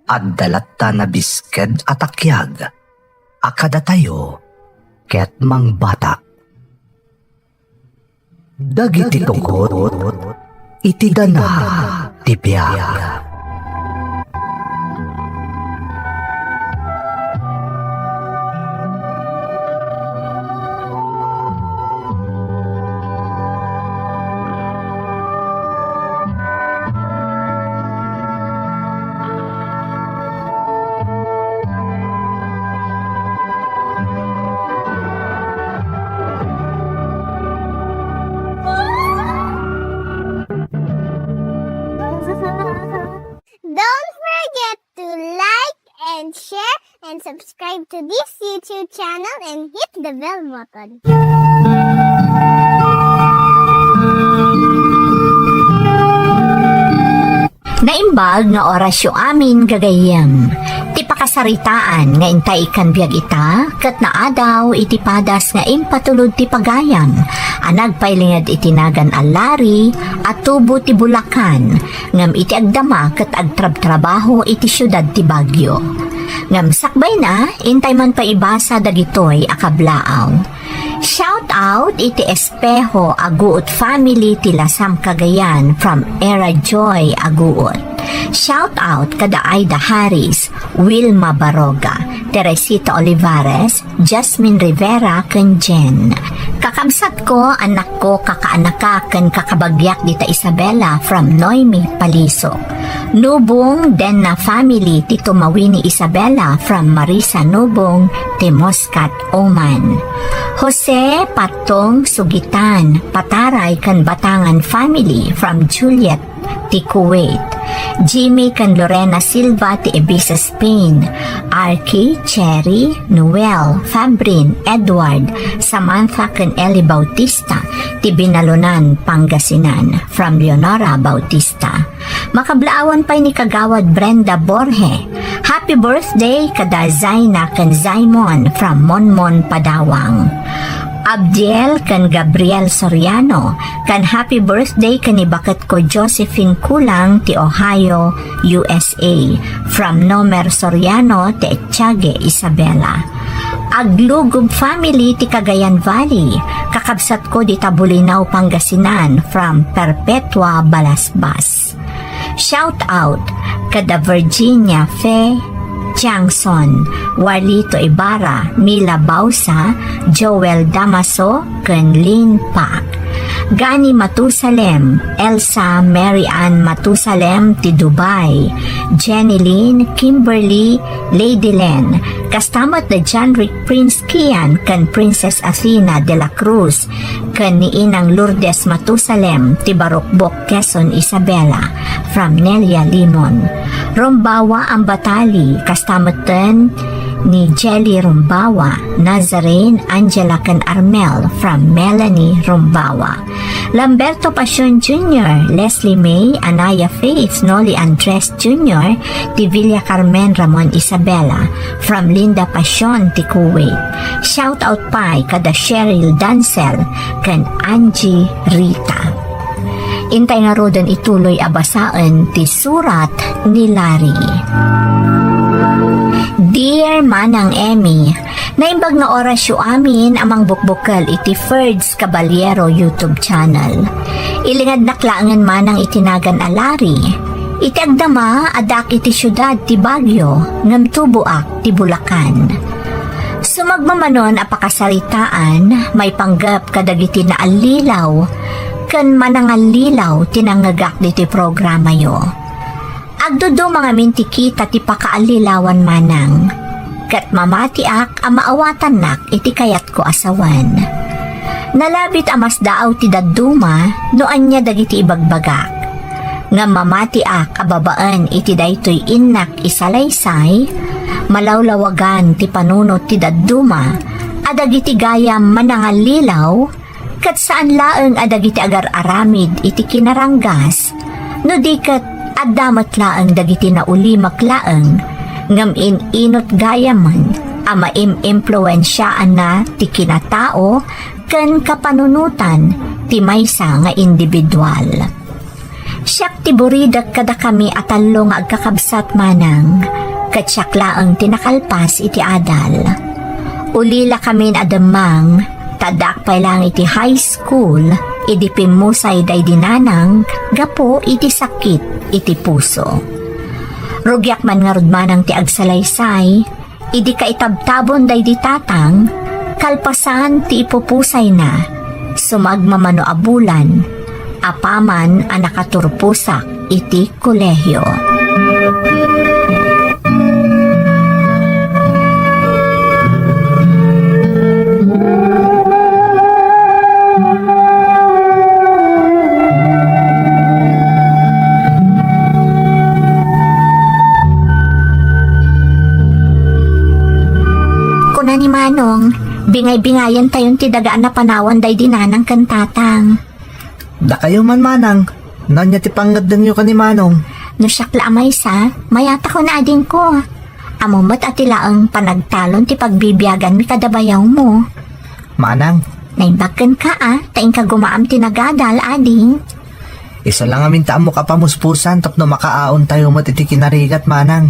adda latta nabisked a takiag a kadatayo ket mangbatak. Dagiti tugot iti dana ti biag. Don't forget to like and share and subscribe to this YouTube channel and hit the bell button. Naimbag nga orasyo amin, gagayyem. Ti pakasaritaan nga intay ikkan biag ita, ket naadaw iti padas nga impatulod ti pagayam a nagpailinged iti nagan a Larry a tubo ti Bulacan, ngem iti agdama ket agtrabtrabaho iti siudad ti Baguio. Ngem sakbayna, intay man pay ibasa dagitoy a kablaaw. Shout out iti Espejo Aguot family ti Lasam, Cagayan from Era Joy Aguot. Shout out kada Aida Harris, Wilma Baroga, Teresita Olivares, Jasmine Rivera, ken Jen. Kakabsatko, annakko, kakaanaka, ken kakabagiak dita Isabela from Noemi Paliso. Nubong Denna family ti Tumawini Isabela from Marisa Nubong ti Muscat, Oman. Jose Patong Sugitan, Pataray ken Batangan family from Juliet ti Kuwait. Jimmy ken Lorena Silva ti Ibiza, Spain. Arky, Cherry, Noel, Fabrin, Edward, Samantha ken Ellie Bautista ti Binalonan, Pangasinan from Leonora Bautista. Makablaawan pay ni Kagawad Brenda Borge. Happy birthday kada Zaina ken Zaimon from Monmon, Padawang. Abdiel ken Gabriel Soriano, ken happy birthday ken ni baketko Josephine Kulang ti Ohio, U S A, from Nomer Soriano ti Echage, Isabela. Aglugub family ti Cagayan Valley, kakabsatko dita Bolinao, Pangasinan, from Perpetua Balasbas. Shout out kada Virginia Fe Changson, Warlito Ibarra, Mila Bausa, Joel Damaso, ken Lynn Pak. Gani Matusalem, Elsa Mary Ann Matusalem ti Dubai, Jenny Lynn, Kimberly, Lady Len, kasta met da John Rick Prince Kian ken Princess Athena de la Cruz, ken ni Inang Lourdes Matusalem ti Barukbok, Quezon, Isabela, from Nelia Limon. Rumbawa Ambatali, kasta metten ni Jelly Rumbawa, Nazarene, Angela, ken Armel, from Melanie Rumbawa. Lamberto Pasion Junior, Leslie May, Anaya Faith, Noli Andres Junior, ti Villa Carmen Ramon Isabela, from Linda Pasion ti Kuwait. Shout out pay kada Cheryl Dancel ken Angie Rita. Intay ngaruden ituloy a basaen ti surat ni Larry. Dear Manang Emmy, naimbag nga orasyo amin a mangbukbukel iti Ferds Caballero YouTube channel. Ilingadnak laengen manang iti nagan a Larry. Iti agdama, addaak iti siudad ti Baguio, ngem tuboak ti Bulacan. Sumagmamanon a pakasaritaan, maipanggep kadagiti naallilaw ken manangallilaw ti nangngegak ditoy programayo. Agduduma ngamin ti kita ti pakaallilawan manang, ket mamatiak a maawatannak iti kayatko a sawen. Nalabit a masdaaw ti dadduma no ania dagiti ibagbagak. Ngem mamatiak a babaen iti daytoy innak isalaysay, malawlawagan ti panunot ti dadduma a dagiti gayam manangallilaw, ket saan laeng a dagiti agar-aramid iti kinaranggas, no di ket adda met laeng dagiti naulimek laeng, ngem in-inut gayamen a maim-impluensiaanna ti kinatao ken kapanunotan ti maysa nga individual. Siak ti buridek kadakami a tallo nga agkakabsat manang, ket siak laeng ti nakalpas iti adal. Ulilakamin a demmang, ta addaak pay laeng iti high school idi pimmusay daydi nanang gapu iti sakit iti puso. Rugiak man ngarud manang ti agsalaysay, idi kaitabtabon daydi tatang, kalpasan ti ipupusayna, sumagmamano a bulan, apaman a nakaturposak iti kolehio. Kuna ni Manong, bingay-bingayentayon ti daga a napanawan daydi nanang ken tatang. Dakayo man, manang, no ania ti pangngeddengyo ken ni Manong? No siak la a maysa, mayatakon adingko. Ammom met a ti laeng panagtalon ti pagbibiaganmi kada bayawmo. Manang. Naimbag kenka a, ta inka gumaam ti nagadal, ading. Isu la ngamin ta ammok a pamuspusan tapno makaaontayo met iti kinarigat, manang.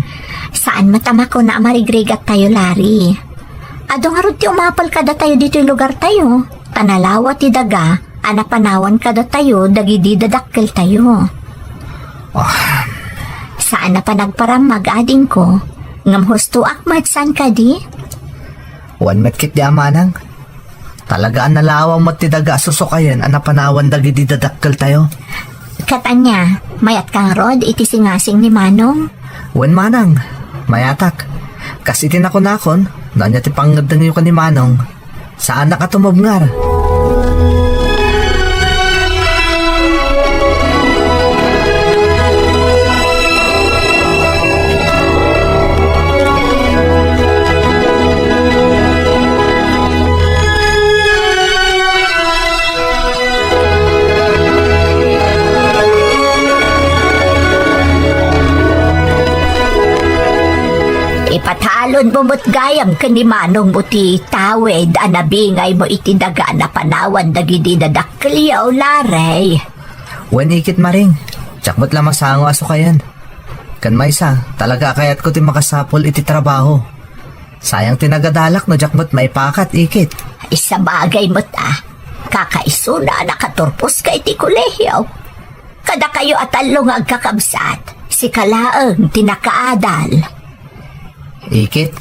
Saan met a makuna a marigrigattayo, Larry. Adu ngarud ti umapel kadatayo ditoy lugartayo, ta nalawa ti daga a napanawan kadatayo dagidi dadakkeltayo. Ah. Saan a panagparamag, adingko, ngem hustoak met, saan kadi? Wen met ketdi a, manang. Talaga a nalawa met ti daga a susukayen a napanawan dagidi dadakkeltayo. Ket ania, mayatka ngarud iti singasing ni Manong? Wen, manang, mayatak. Kas iti nakunakon, no ania ti pangngeddengyo ken ni Manong, saanak a tumubngar. Ipatalonmo met gayam ken ni Manongmo ti tawid a nabingaymo iti daga a napanawan dagidi dadakkelyo, Larry. Wen, ikit, Maring, diak met la masango a sukayen. Ken maysa, talaga a kayatko ti makasapul iti trabaho. Sayang ti nagadalak no diak met maipakat, ikit. Ay, sabagay met a, kakaisuna a nakaturposka iti kolehio. Kadakayo a tallo nga agkakabsat, sika laeng ti nakaadal. Ikit,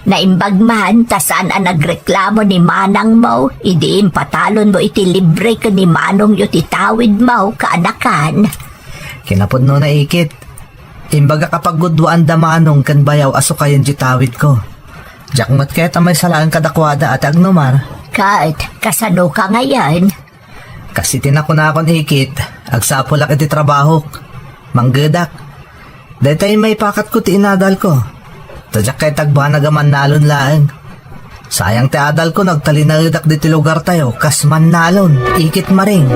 Naimbag man ta saan a nagreklamo ni manangmo idi impatalonmo iti libre ken ni manongyo ti tawidmo, kaanakan. Kinapudnona, Ikit. Imbagak a paggudwaan da manong ken bayaw a sukayen ti tawidko. Diak met kayat a maysa laeng kadakuada a ti agnumar. Ket kasano ka ngayen? Kas iti nakunakon, Ikit, agsapulak iti trabahok. Manggedak. Daytay maipakatko ti inadalko. Ta diak kayat agbanag a mannalon laeng. Sayang ti adalko no agtalinaedak ditoy lugartayo kas mannalon, Ikit Maring.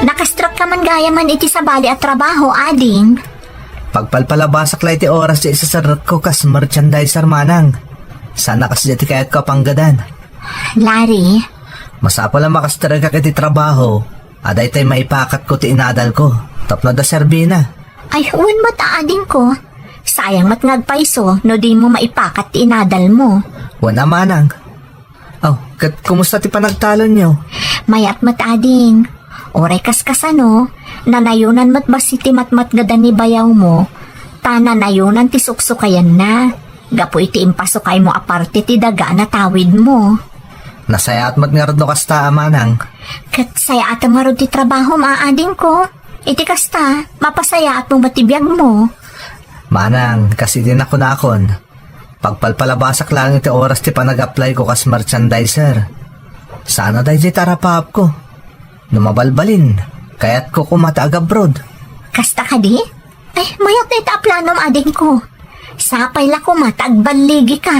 Nakastrek ka man gayam iti sabali a trabaho, ading. Pagpalpalabasak la iti oras ti isaserrekko kas merchandiser, manang. Saan a kasdiay ti kayatko a panggedan. Larry. Masapul a makastrekak iti trabaho a daytay maipakatko ti inadalko tapno adda serbina. Ay, wen met, adingko. Sayang met nga agpayso no dimo maipakat ti inadalmo. Wen a, manang. Aw, ket kumusta ti panagtalonyo? Mayat met, ading. Uray kaskasano, nanayonan met bassit ti matmatgedan ni bayawmo, ta nanayonan ti suksukayanna, gapu iti impasukaymo a parte ti daga a natawidmo. Nasayaat met ngarud no kasta, manang. Ket sayaatem ngarud ti trabahom, adingko. Iti kasta, mapasayaatmo met ti biagmo. Manang, kas iti nakunakon, pagpalpalabasak laeng iti oras ti panag-apply-ko kas merchandiser. Saan a daydiay ti arapaapko. No mabalbalin, kayatko koma ti agabroad. Kasta kadi? Ay, mayat dayta a planom, adingko. Sapay la koma ta agballigika.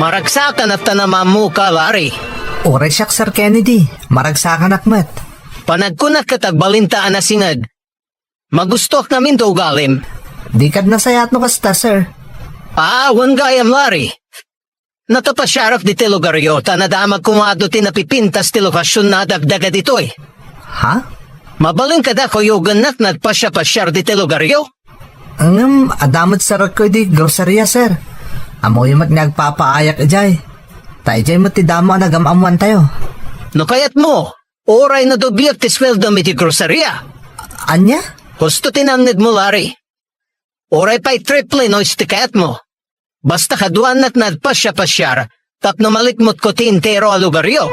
Maragsakanak ta namammuka, Larry. Uray siak, Sir Kennedy, maragsakanak met. Panagkunak ket agbalinta a nasinged. Magustoak ngamin ti ugalim. Dika nasayaat no kasta, sir. Ah, wen gayam, Larry. Nakapasiarak ditoy lugaryo, ta nadamagko nga adu ti napipintas ti lokasionna a dagdaga ditoy. Ha? Mabalin kada kuyogennak nga agpasiapasiar ditoy lugaryo? Ngem, adda met serrekko idi groceria, sir. Ammoyo met nga agpapaayak idiay. Ta idiay met ti damo a nagam-ammoantayo. No kayatmo, uray no dubliek ti sueldom iti groceria. Ania? Husto ti nangngegmo, Larry. Uray pay triple no isu ti kayatmo. Basta kaduanak nga agpasiapasiar tapno malikmutko ti entero a lugaryo.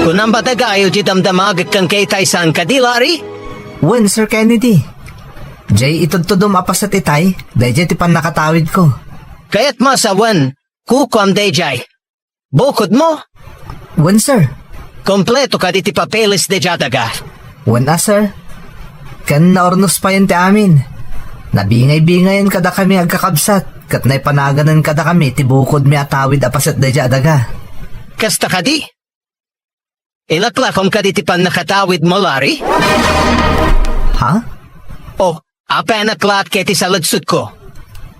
Kunam ba dagayo ti damdamagek ken kayatay, saan kadi, Larry? Wen, Sir Kennedy. Jay itudtudom a paset itay, dayjay ti pannakatawidko. Kayatmo a sawen, kukuam dayjay. Bukodmo? Wen, sir. Kompleto kadi ti papeles dayjay a daga? Wen a, sir. Ken naurnos payen ti amin. Nabingay-bingayen kadakami agkakabsat, ket naipanaganen kadakami ti bukodmi a tawid a paset daydiay a daga. Kasta kadi? Ilaklakom kadi ti pannakatawidmo, Larry? Ha? O, apay a naklak ket ti saludsodko?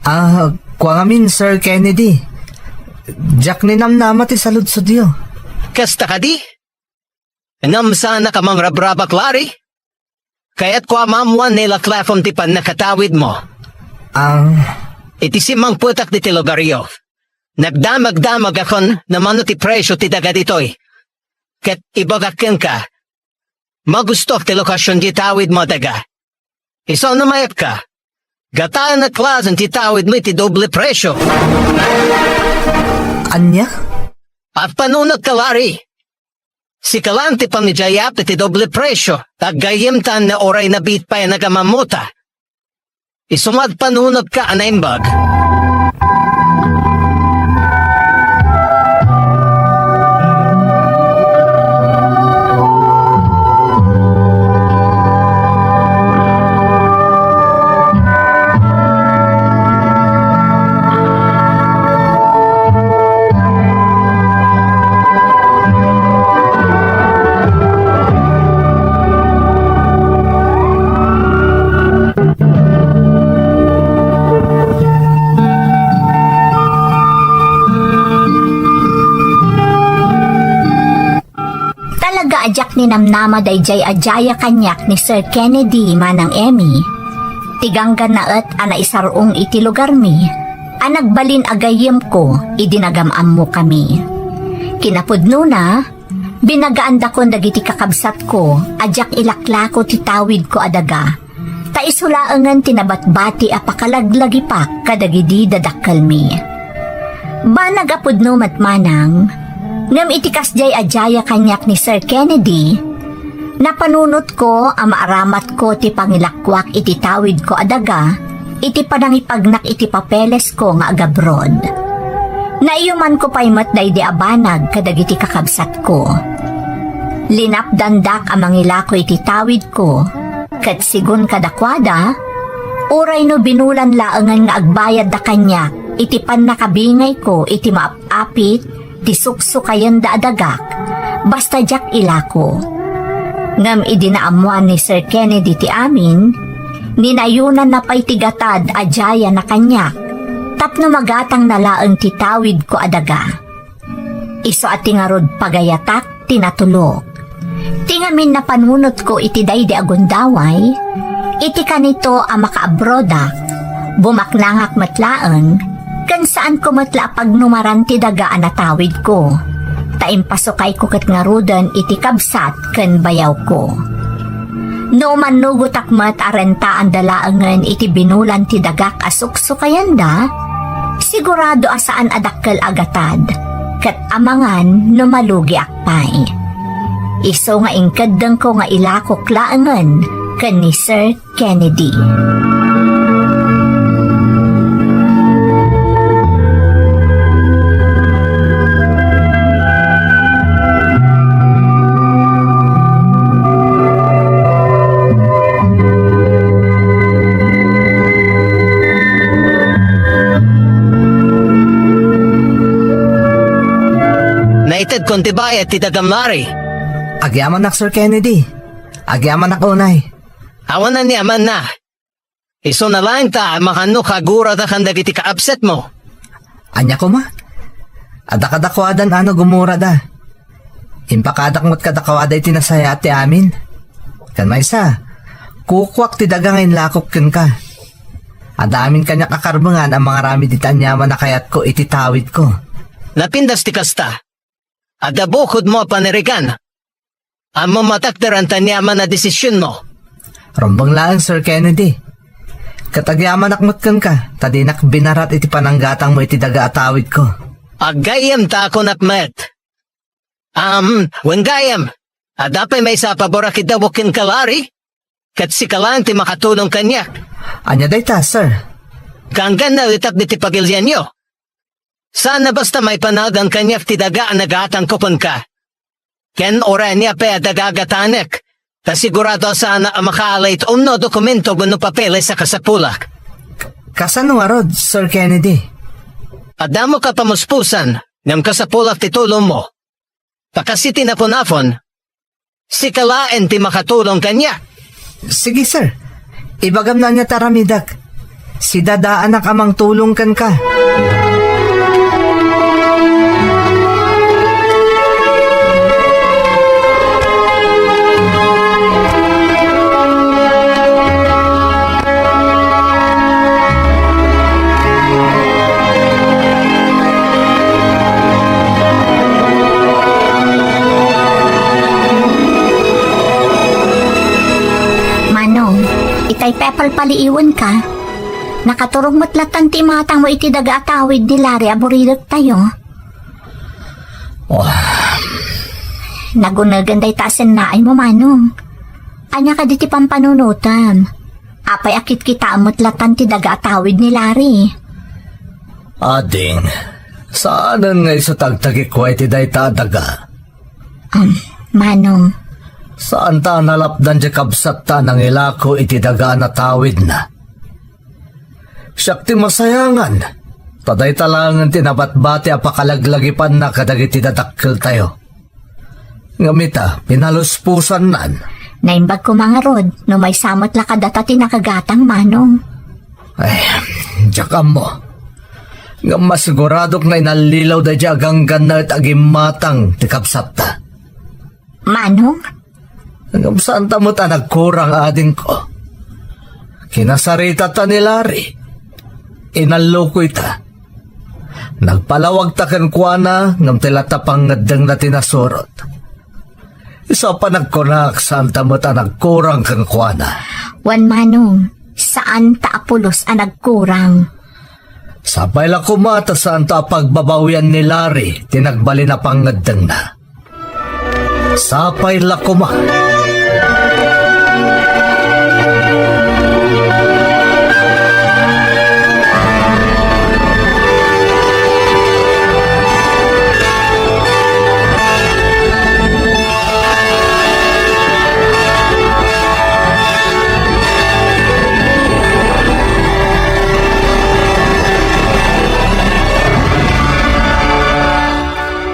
Ah, kua ngamin, Sir Kennedy. Diak ninamnama ti saludsodyo. Kasta kadi? Ngem saannak a mangrabrabak, Larry? Kayatko a maammoan no ilaklakom ti pannakatawidmo. Ah. Iti simmangpetak ditoy lugaryo, nagdamagdamagakon no mano ti presio ti daga ditoy. Ket ibagak kenka, magustuak ti lokasion ti tawidmo a daga. Isu no mayepka, gataenak laeng ti tawidmo iti doble presio. Ania? Agpanunotka, Larry. Sika laeng ti pamidiayap iti doble presio, ta aggayyemtan no uray nabiit pay a nagamammota. Isu nga agpanunotka a naimbag. Talaga a diak ninamnama daydiay a diaya kaniak ni Sir Kennedy, Manang Emmy. Ti ganggannaet a naisar-ong iti lugarmi a nagbalin a gayyemko idi nagam-ammokami. Kinapudnona, binagaandakon dagiti kakabsatko a diak ilaklako ti tawidko a daga, ta isu laengen ti nabatbati a pakalaglagipak kadagidi dadakkelmi. Banag a pudno met manang, ngem iti kasdiay a diaya kaniak ni Sir Kennedy, napanunotko a maaramatko ti pangilakoak iti tawidko a daga iti panangipagnak iti papelesko nga agabroad. Naiyumanko pay met daydi a banag kadagiti kakabsatko. Linapdandak a mangilako iti tawidko, ket sigun kadakuada, uray no binulan laengen nga agbayadda kaniak iti pannakabingayko iti maap-apit ti suksukayenda a dagak, basta diak ilako. Ngem idi naammoan ni Sir Kennedy ti amin, ninayonanna pay ti gatad a diayana kaniak tapno magatangna laeng ti tawidko a daga. Isu a ti ngarud pagayatak ti natulok. Ti ngamin napanunotko iti daydi a gundaway, iti kanito a makaabroadak, bumaknangak met laeng, ken saanko met la a pagnumaran ti daga a natawidko, ta impasukayko ket ngaruden iti kabsat ken bayawko. No umannugotak met a rentaanda laengen iti binulan ti dagak a suksukayanda, sigurado a saan a dakkel a gatad, ket amangan no malugiak pay. Isu nga inkeddengko nga ilakok laengen ken ni Sir Kennedy. Naitedkon ti bayad ti dagam, Larry. Agyamanak, Sir Kennedy. Agyamanak unay. Awanan ni amanna. Isuna laeng ta, makaano kagurada kan dagiti kaabsetmo? Ania koma? Adda kadakuadan a no gumurada. Impakadak met kadakuada iti nasayaat ti amin. Ken maysa, kukuak ti daga nga inlakok kenka. Adda amin kaniak a karbengan a mangaramid iti aniaman a kayatko iti tawidko. Napintas ti kasta. Adda bukodmo a panirigan. Ammom a takderan ti aniaman a desisionmo. Rumbeng laeng, Sir Kennedy. Ket agyamanak met kenka, ta dinak binarat iti pananggatangmo iti daga a tawidko. Aggayyem ta akunak met. Am, wen gayyem, adda pay maysa a pabor a kiddawek kenka, Larry? Ket sika laeng ti makatulong kaniak. Ania dayta, sir? Ganggannaetak ditoy pagilianyo. Saan a basta maipanagdan kaniak ti daga a nagatangko kenka. Ken uray ania pay a daga a gatanek, ta sigurado a saan a makaalay iti umno a dokumento wenno papeles a kasapulak. Kasano ngarud, Sir Kennedy? Adda met a pamuspusan, ngem kasapulak ti tulongmo. Ta kas iti nakunapon, sika laeng ti makatulong kaniak. Sige, sir. Ibagam no ania ti aramidek. Sidadaanak a mangtulong kenka. Manong, itay pepalpaliiwenka. Nakaturog met latta ti imatangmo iti daga a tawid ni Larry a buridektayo. Oh. Nagunegen dayta a sennaaymo, Manong. Ania kadi ti pampanunotem? Apay a kitkitaem met latta ti daga a tawid ni Larry? Ading, saanen nga isu ti agtagikua iti dayta a daga. Um, Manong. Saan ta a nalapdan ti kabsatta a nangilako iti daga a natawidna. Siak ti masayangan, ta dayta laengen ti nabatbati a pakalaglagipanna kadagiti dadakkeltayo. Ngem ita, pinaluspusannan. Naimbag koma ngarud, no maysa met la kadata ti nakagatang, Manong. Ay, diak ammo. Ngem masiguradok nga inallilaw daydiay a ganggannaet a gimmatang ti kabsatta. Manong? Ngem saanta met a nagkurang, adingko. Kinasarita ta ni Larry. Inalloko ita. Nagpalawagta kenkuana, ngem ti latta pangngeddengna ti nasurot. Isu a panagkunak, saanta met a nagkurang kenkuana. Wen, Manong, saanta a pulos a nagkurang. Sapay la koma ta saanta a pagbabawian ni Larry ti nagbalin a pangngeddengna. Sapay la koma.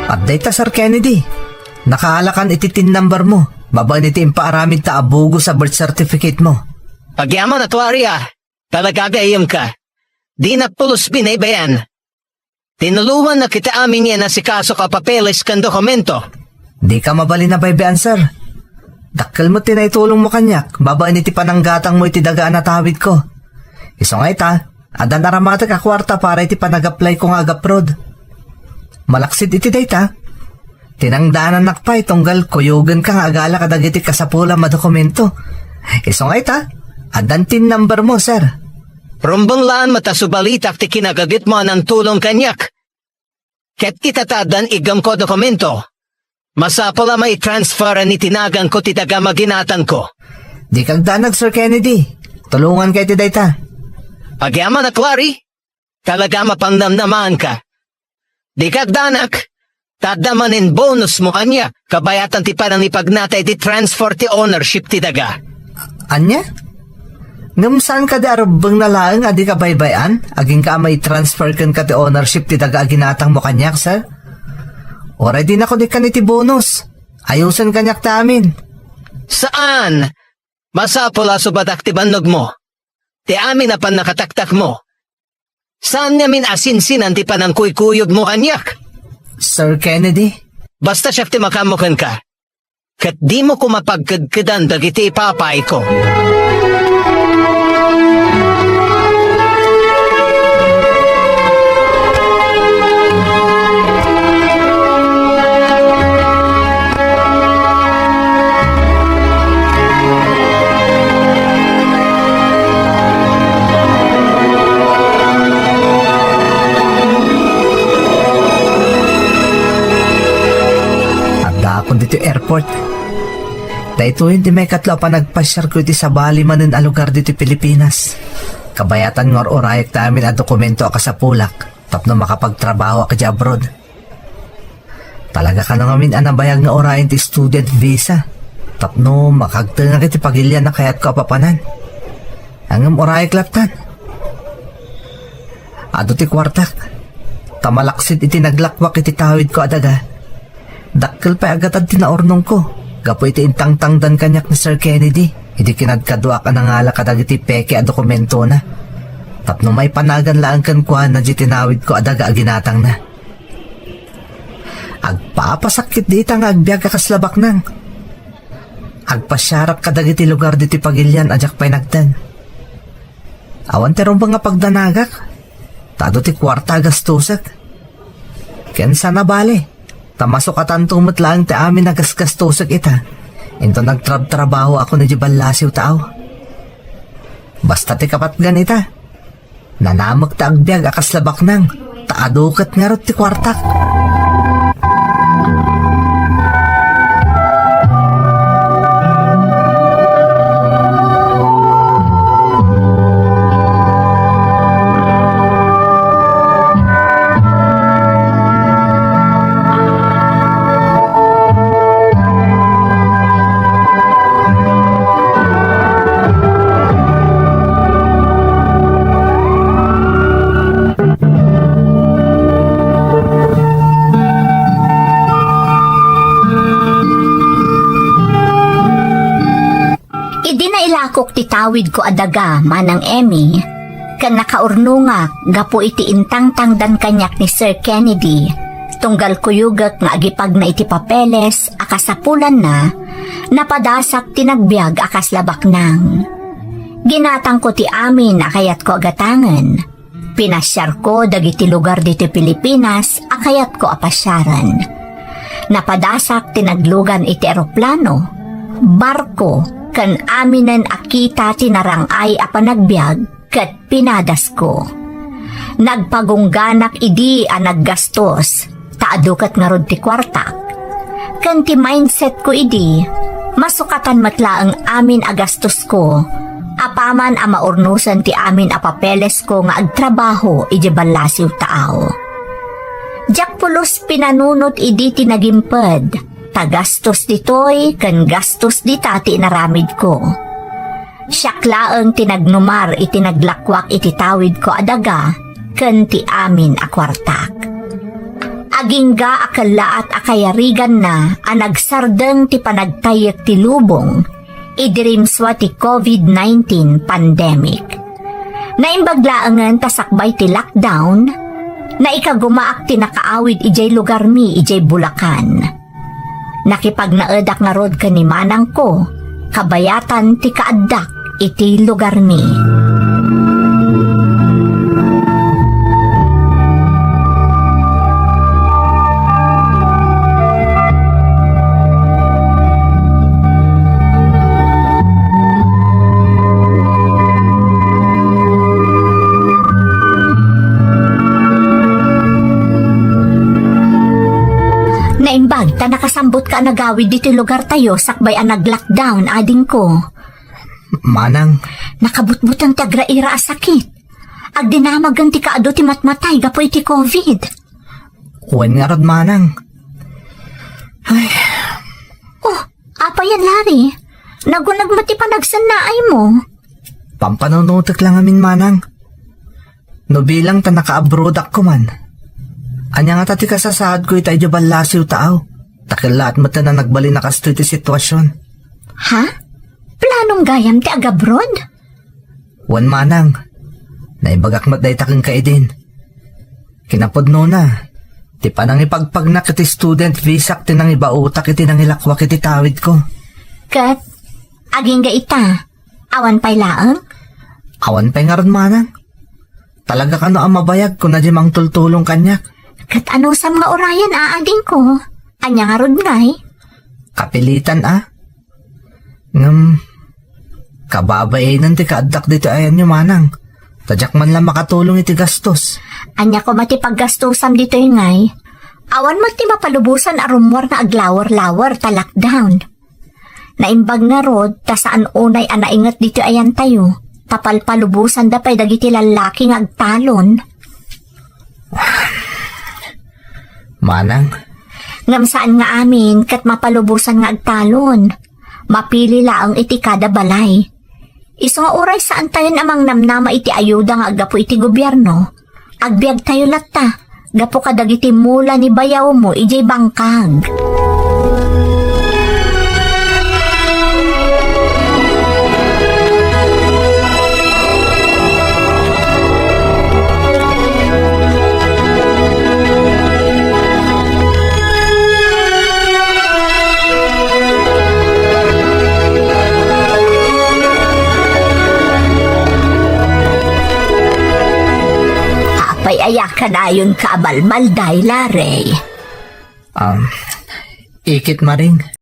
Adda ita, Sir Kennedy. Nakaalakan iti TIN number mo, babaen iti impaaramidta a bugos a birth certificate mo. Agyamanak, Larry, a. Talaga gayyemka. Dinak pulos binaybayan. Tinulongannak iti amin nga inasikaso a papeles ken dokumento. Dika mabalin a baybay-an, sir. Dakkel met ti naitulongmo kaniak babaen iti pananggatangmo iti daga a natawidko. Isu nga ita, addan aramatek a kuarta para iti panag-applyko nga ag-abroad. Malaksid iti dayta, tinangdaanannak pay tunggal kuyogenka nga agala kadagiti kasapulam a dokumento. Isu nga ita, addan TIN number mo, sir. Rumbeng laeng met a subalitak ti kinagagitmo a nangtulong kaniak. Ket ita ta addan iggamko a dokumento, masapul a maitransferan iti naganko ti daga a maginatangko. Dika agdanag, Sir Kennedy. Tulonganka iti dayta. Agyamanak, Larry. Talaga a mapannamnamaanka. Dika agdanag, ta adda manen bonusmo kaniak, kabayatan ti panangipagnata iti transfer ti ownership ti daga. Ania? Ngem saan kadi a rumbengna laeng a dika baybay-an, agingga a maitransfer kenka ti ownership ti daga a ginatangmo kaniak, sir? Uray dinak unikkan iti bonus. Ayusen kaniak ti amin. Saan! Masapul a subadak ti bannogmo. Ti amin a pannakataktakmo. Saan ngamin a sinsinan ti panangkuykuyogmo kaniak? Sir Kennedy? Basta siak ti makaammo kenka. Ket dimo koma pagkedkedan dagiti ipapaayko. Addaakon ditoy airport. Daytoyen ti maikatlo a panagpasiarko iti sabali manen a lugar ditoy Pilipinas. Kabayatan nga ur-urayek ti amin a dokumento a kasapulak tapno makapagtrabahoak idiay abroad. Talaga kano ngamin a nabayag nga urayen ti student visa tapno makaagtengak iti pagilian a kayatko a papanan. Ngem urayek lattan. Adu ti kuartak. Ta malaksid iti naglakwak iti tawidko a daga, dakkel pay a gatad ti naurnongko gapu iti intangtangdan kaniak ni Sir Kennedy idi kinadkaduak a nangala kadagiti peke a dokumentona tapno maipanagan laeng kenkuana diay tinawidko a daga a ginatangna. Agpapasakkit di ita nga agbiag a kasla baknang. Agpasiarak kadagiti lugar ditoy pagilian a diak pay nagted. Awan ti rumbeng a pagdanagak, ta adu ti kuarta a gastosek. Ken saan a bale, ta masukatanto met laeng ti amin a gasgastosek ita, inton nagtrabtrabahoak idiay ballasiw taaw. Basta ti kapatgan ita, nanamek ti agbiag a kasla baknang, ta adu ket ngarud ti kuartak. Idi nailakok ti tawidko a daga, Manang Emmy, ken nakaurnongak gapu iti intangtangdan kaniak ni Sir Kennedy, tunggal kuyogek nga agipagna iti papeles a kasapulanna, napadasak ti nagbiag a kasla baknang. Ginatangko ti amin a kayatko a gatangen. Pinasiarko dagiti lugar ditoy Pilipinas a kayatko a pasiaren. Napadasak ti naglugan iti eroplano, barko, ken aminen a kita ti narang-ay a panagbiag ket pinadasko. Nagpagungganak idi a naggastos, ta adu ket ngarud ti kuartak. Ken ti mindsetko idi, masukatan met laeng amin a gastosko, apaman a maurnosen ti amin a papelesko nga agtrabaho idiay ballasiw taaw. Diak pulos pinanunot idi ti nagimped, ta gastos ditoy ken gastos dita ti inaramidko. Siak laeng ti nagnumar iti naglakuak iti tawidko a daga ken ti amin a kuartak. Agingga a kellaat a kayariganna a nagsardeng ti panagtayyek ti lubong idi rimsua ti covid nineteen pandemic. Naimbag laengen ta sakbay ti lockdown, naikagumaak ti nakaawid idiay lugarmi idiay Bulacan. Nakipagnaedak ngarud ken ni manangko, kabayatan ti kaaddak iti lugarmi. Naimbag ta nakasambutka a nagawid ditoy lugartayo sakbay a nag-lockdown, adingko. Manang. Nakabutbuteng ti agraira a sakit. Agdinamagen ti kaadu ti matmatay gapu iti covid. Wen ngarud, manang. Ay. Oh, apay a, Larry? Nagunag met ti panagsennaaymo. Pampanunotek la ngamin, manang. No bilang ta naka-abroadak koman, ania ngata ti kasasaadko ita idiay ballasiw taaw? Ta kellaat met a nagbalin a kastoy ti situasion. Ha? Planom gayam ti agabroad? Wen, manang. Naibagak met dayta kenka idin. Kinapudnona, ti panangipagpagnak iti student visak ti nangibaotak iti nangilakuak iti tawidko. Ket, agingga ita, awan pay laeng? Awan pay ngarud, manang. Talaga kano a mabayag kuna diay mangtultulong kaniak. Ket anusam nga urayen, adingko? Ania ngarud ngay? Kapilitan a. Ngem, kababainen ti kaaddak ditoy ayanyo, manang. Ta diak man la makatulong iti gastos. Ania koma ti paggastusam ditoy ngay? Awan met ti mapalubosan a rummuar nga aglawer-lawer ta lockdown. Naimbag ngarud ta saan unay a nainget ditoy ayantayo, ta palpalubosanda pay dagiti lallaki nga agtalon. Manang. Ngem saan nga amin ket mapalubosan nga agtalon. Mapili laeng iti kada balay. Isu nga uray saantayon a mangnamnama iti ayuda nga aggapu iti gobierno, Agbiagtayo latta, gapu kadagiti mula ni bayawmo idiay bangkag. Apay aya kanayonka a malmalday, Larry? Um, ikit, Maring.